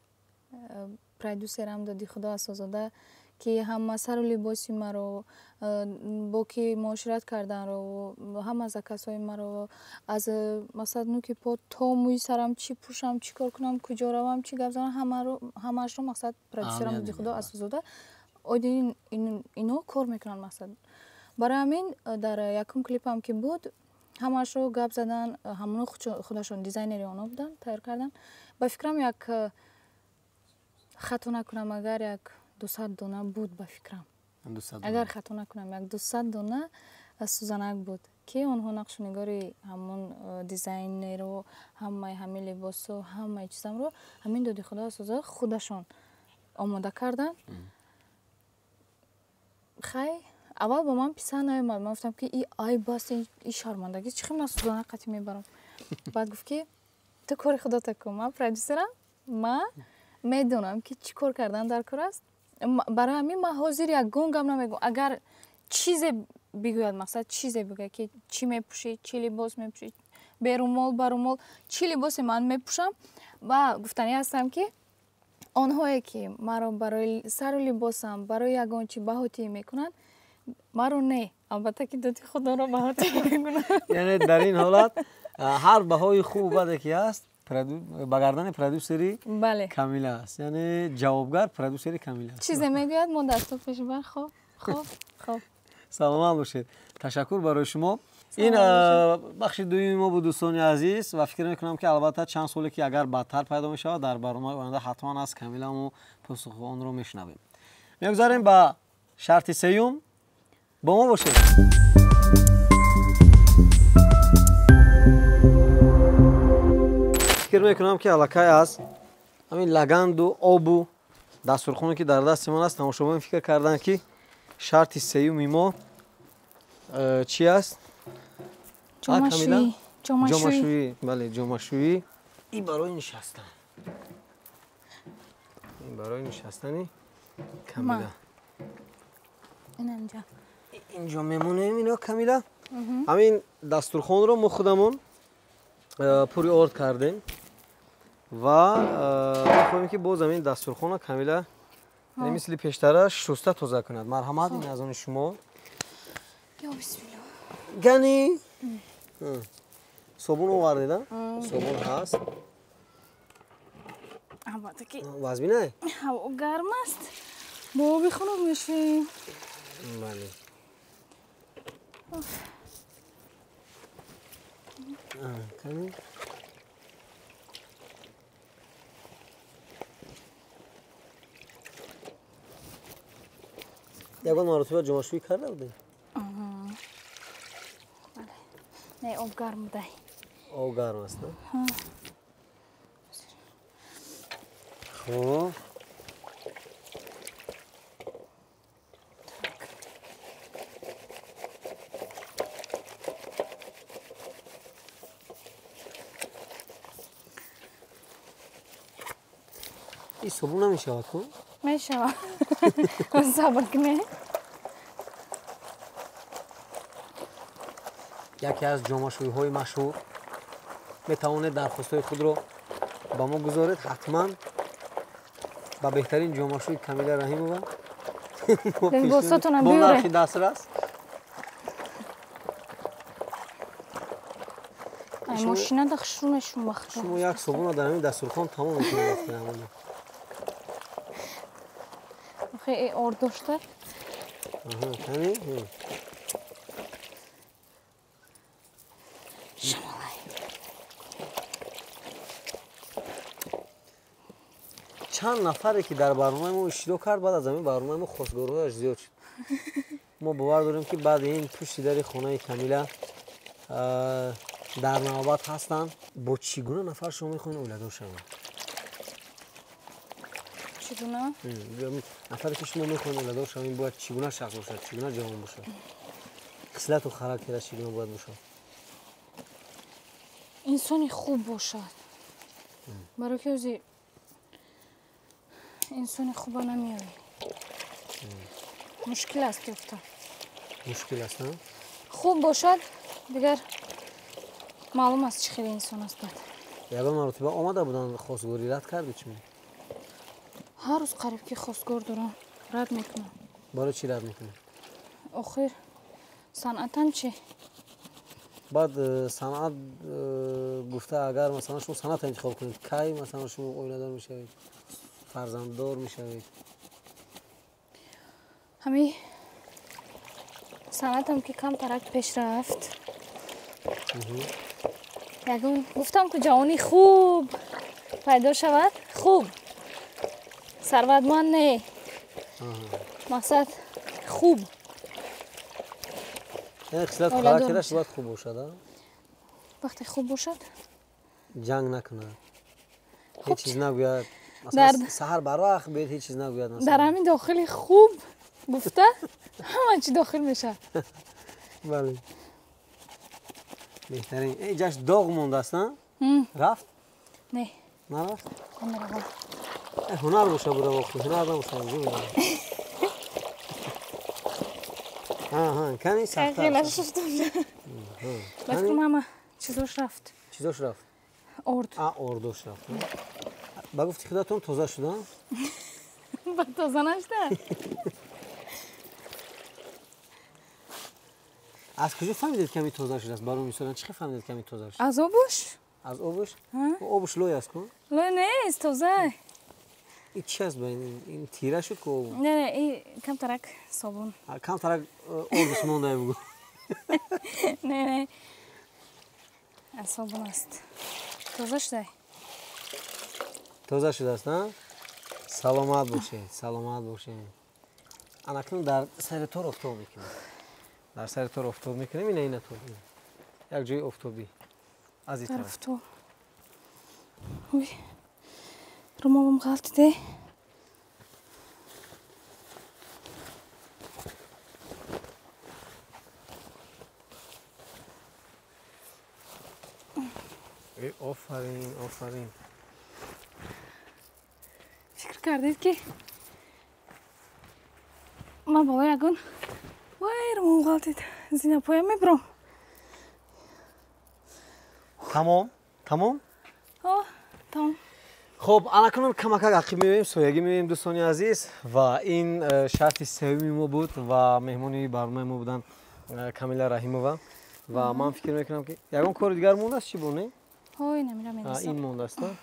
Продюсерам Доди Худо Асозода, ки ҳама сару либоси маро, бо ки муошират карданро, ҳама заказҳои маро, аз, мақсад, нуки по то мӯи сарам, чӣ пӯшам, чӣ кор кунам, куҷо равам, чӣ гап занам, ҳамаашро, мақсад, продюсерам Доди Худо Асозода оиди ино кор мекунанд. Мақсад, барои ҳамин дар якум клипам ки буд, ҳамаашро гап задан, ҳамоно худашон дизайнери онҳо буданд, тайёр карданд. Ба фикрам, як хато накунам, агар як 200 дона буд, ба фикрам, агар хато накунам, як 200 дона сӯзанак буд, ки онҳо нақшу нигори ҳамон дизайнеру ҳамаи ҳамин либосу ҳамаи чизамро ҳамин Доди Худо Асозода худашон омода карданд. Хай, аввал ба ман писанд наомад. Ман гуфтам, ки и айб аст, и шармандагӣ, чӣ хел ман сӯзанак қатӣ мебарам? Баъд гуфт, ки ту кори худота кун, ман продюсерам, ман медонам, ки чӣ кор кардан дар кор аст. Барои ҳамин ман ҳозир ягон гап намегӯям. Агар чизе бигӯяд, мақсад чизе бигӯяд ки чӣ мепӯшӣ, чӣ либос мепӯшӣ, берумол, барумол, чӣ либосе ман мепӯшам, ва гуфтанӣ ҳастам ки онҳое ки маро барои сару либосам, барои ягон чӣ баҳотӣ мекунанд, маро не, албатта ки доди худоро баҳотӣ мекунанд. Яъне дар ин ҳолат ҳар баҳои хубу баде ки ҳаст ба гардани продюсери Камила аст. Яъне ҷавобгар продюсери Камила аст. Чизе мегӯяд, мо дасто пеш бар, хоб, хоб, хоб. Саломат бошед. Ташаккур барои шумо. Ин бахши дуюми мо буд, дӯстони азиз, ва фикр мекунам ки албатта чанд соле ки агар бадтар пайдо мешавад, дар барномаи оянда ҳатман аз Камила мо посухи онро мешунавем. Мегузарем ба шарти сеюм. Бо мо бошед. Фикр мекунам ки аллакай аз ҳамин лаганду обу дастурхоне ки дар дасти ман аст, тамошобинон фикр карданд ки шарти сеюми мо чи аст? Ҷомашӯӣ. Ҷомашӯӣ. Бале, ҷомашӯӣ. Ин барои нишастан. Ин барои нишастани Камила. Инҷа. Инҷо мемонем ино Камила. Ҳамин дастурхонро мо худамон пури орд кардем ва мехоҳем ки боз ҳамин дастурхонро Камила мисли пештара шуста тоза кунад. Марҳамат, ин аз они шумо. Ё бисмиллоҳ. Гани собун овардед, собун ҳаст. Албатта ки вазминае? Ҳаво гарм аст, бо оби хунук мешавем. Бале. Кани ягон маротиба ҷомашӯӣ карда будед? Не, об гарм будай. Об гарм аст, на? Хуб. Ин собун намешавад ку? Мешавад. Сабр кунед. Яке аз ҷомашӯиҳои машҳур. Метавонед дархостҳои худро ба мо гузоред, ҳатман ба беҳтарин ҷомашӯи Камила Раҳимова бо нархи дастрас. Мошина да хушрӯ мешум вақт. Шумо як собунро дар ҳамин дастурхон тамом мекунед вақти ҳамона. Охе, орд дошта. Кани? Чанд нафаре ки дар барномаи мо иштирок кард, баъд аз ҳамин барномаи мо хостгорҳояш зиёд шуд. Мо бовар дорем ки баъди ин пушти дари хонаи Камила дар навбат ҳастанд. Бо чӣ гуна нафар шумо мехоҳед оиладор шавед? Чӣ гуна? Нафаре ки шумо мехоҳед оиладор шавед, бояд чӣ гуна шахс бошад, чӣ гуна ҷавон бошад, хислату характераш чӣ гуна бояд бошад? Инсони хуб бошад. Барои ки ози инсони хуба намеояд. Мушкил аст ёфтан. Мушкил аст, на? Хуб бошад, дигар маълум аст чӣ хеле инсон аст баъд. Ягон маротиба омада буданд хостгорӣ, рад карди чӣ? Ҳар рӯз қариб ки хостгор дорам, рад мекунам. Барои чӣ рад мекунӣ? Охир санъатам чӣ? Баъд санъат гуфта, агар масалан шумо санъатро интихоб кунед, кай масалан шумо оиладор мешавед, фарзанддор мешавед? Ҳамин санъатам ки камтарак пеш рафт, ягон гуфтам ки ҷавони хуб пайдо шавад, хуб сарватманд не, мақсад хуб. Яъне хислату характераш бояд хуб бошад, а? Вақте хуб бошад, ҷанг накунад, ҳеҷ чиз нагӯяд, масалан саҳар барвақт биёд, ҳеҷ чиз нагӯяд. Дар ҳамин дохили хуб гуфта ҳама чӣ дохил мешавад. Бале, беҳтарин. Ҷаш доғ мондааст, на? Рафт? Не, нарафт? Намеравад. Ҳунар боша буда вохти, ҳунар набоша зур. Ҳа, кани сахттар. Хеле шуштум. Ба фикрам ҳама чизош рафт. Чизош рафт? Орд. А, ордош рафт. Ба гуфти худатон тоза шуда? Ба тоза нашуда. Аз куҷо фаҳмидед ки ҳамин тоза шудааст? Барои мисолан чӣ фаҳмидед ки ҳамин тоза шуд? Аз обуш. Аз обуш? Обуш лой аст ку? Лой нест, тоза. Ин чи аст ба ин тира шуд ку? Не, не, ин камтарак собун. Камтарак ордуш монда бугу. Не, не. Аз собун аст. Тоза шуда. Тоза шудааст, а? Саломат бошед, саломат бошед. Анакнун дар сари тор офтоб мекунем. Дар сари тор офтоб мекунем, ина ина тор. Як ҷои офтобӣ. Аз ин тараф. Офтоб. Ой. Румолам ғалтиде. Офарин, офарин. Фикр кардед ки ман болои ягон вай румолам ғалтид. Зинапоям мебурам. Тамом? Тамом? Тамом. Хоб, анакунун камакак ақиб меоем, соягӣ меоем, дӯстони азиз, ва ин шарти сеюми мо буд ва меҳмони барномаи мо буданд Камила Раҳимова ва ман фикр мекунам ки ягон кори дигар мондааст чӣ бо, не? Ҳой, намира медонистам. Ин мондааст, а?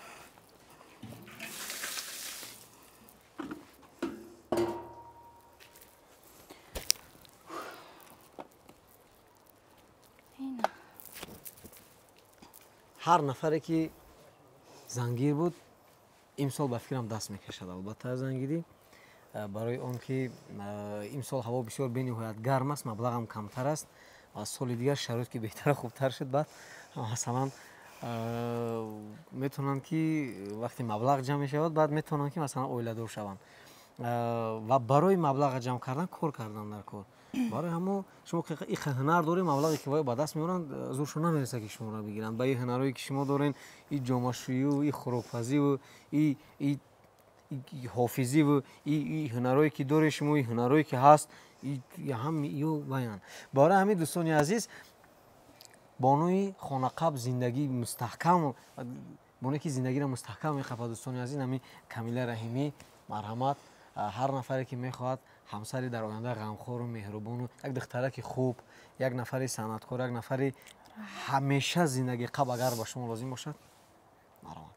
Ҳар нафаре ки зангир буд имсол ба фикрам даст мекашад, албатта зангирӣ, барои он ки имсол ҳаво бисёр бениҳоят гарм аст, маблағам камтар аст ва соли дигар шароит ки беҳтару хубтар шуд, баъд масалан метавонанд ки вақте маблағ ҷамъ мешавад, баъд метавонанд ки масалан оиладор шаванд ва барои маблаға ҷамъ кардан кор кардан дар кор. Барои ҳамо шумо ин ҳунар доред, маблағе ки ба даст меоранд, зуршон намерасад ки шуморо бигиранд. Ба ин ҳунарҳое ки шумо доред, и ҷомашӯю, и хӯрокпазиву, и ҳофизиву, и ҳунарҳое ки доред шумо, и ҳунарҳое ки ҳаст, ҳам ё баян. Барои ҳамин дӯстони азиз, бонуи хонақаб зиндагии мустаҳкам, боне ки зиндагиро мустаҳкам мехапад, дӯстони азиз, ҳамин Камила Раҳимӣ, марҳамат, ҳар нафаре ки мехоҳад ҳамсари дар оянда ғамхору меҳрубону як духтараки хуб, як нафари санъаткор, як нафари ҳамеша зиндагиқаб агар ба шумо лозим бошад, марҳамат.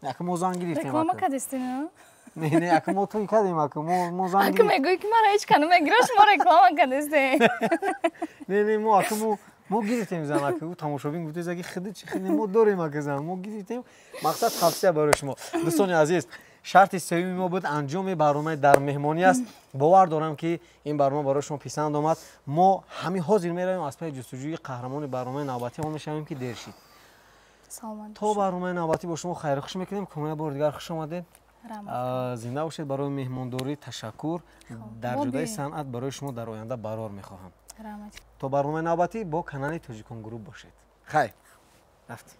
Ака мо занг гирифтем. Реклама кардистӣ, не? Не, не, ака мо тӯй кардем, ака мо занг. Ака мегӯӣ ки мара ҳеҷ кано мегирад, шумо реклама кардистӣ. Не, не, мо ака мо гирифтем зан, ака ӯ тамошобин гуфтез аки хиди чи хиди мо дорем ака зан, мо гирифтем. Мақсад тавсия барои шумо. Дӯстони азиз, шарти сеюми мо буд анҷоми барномаи дар меҳмонӣ аст. Бовар дорам ки ин барнома барои шумо писанд омад. Мо ҳамин ҳозир меравем аз пайи ҷустуҷӯи қаҳрамони барномаи навбатӣ он мешавем ки дер шид. То барномаи навбатӣ бо шумо хайрхуш мекунем. Комила, бори дигар хуш омадед. Зинда бошед. Барои меҳмондорӣ ташаккур. Дар ҷодаи санъат барои шумо дар оянда барор мехоҳам. То барномаи навбатӣ бо канали Тоҷикон Груп бошед. Хайр, рафтем.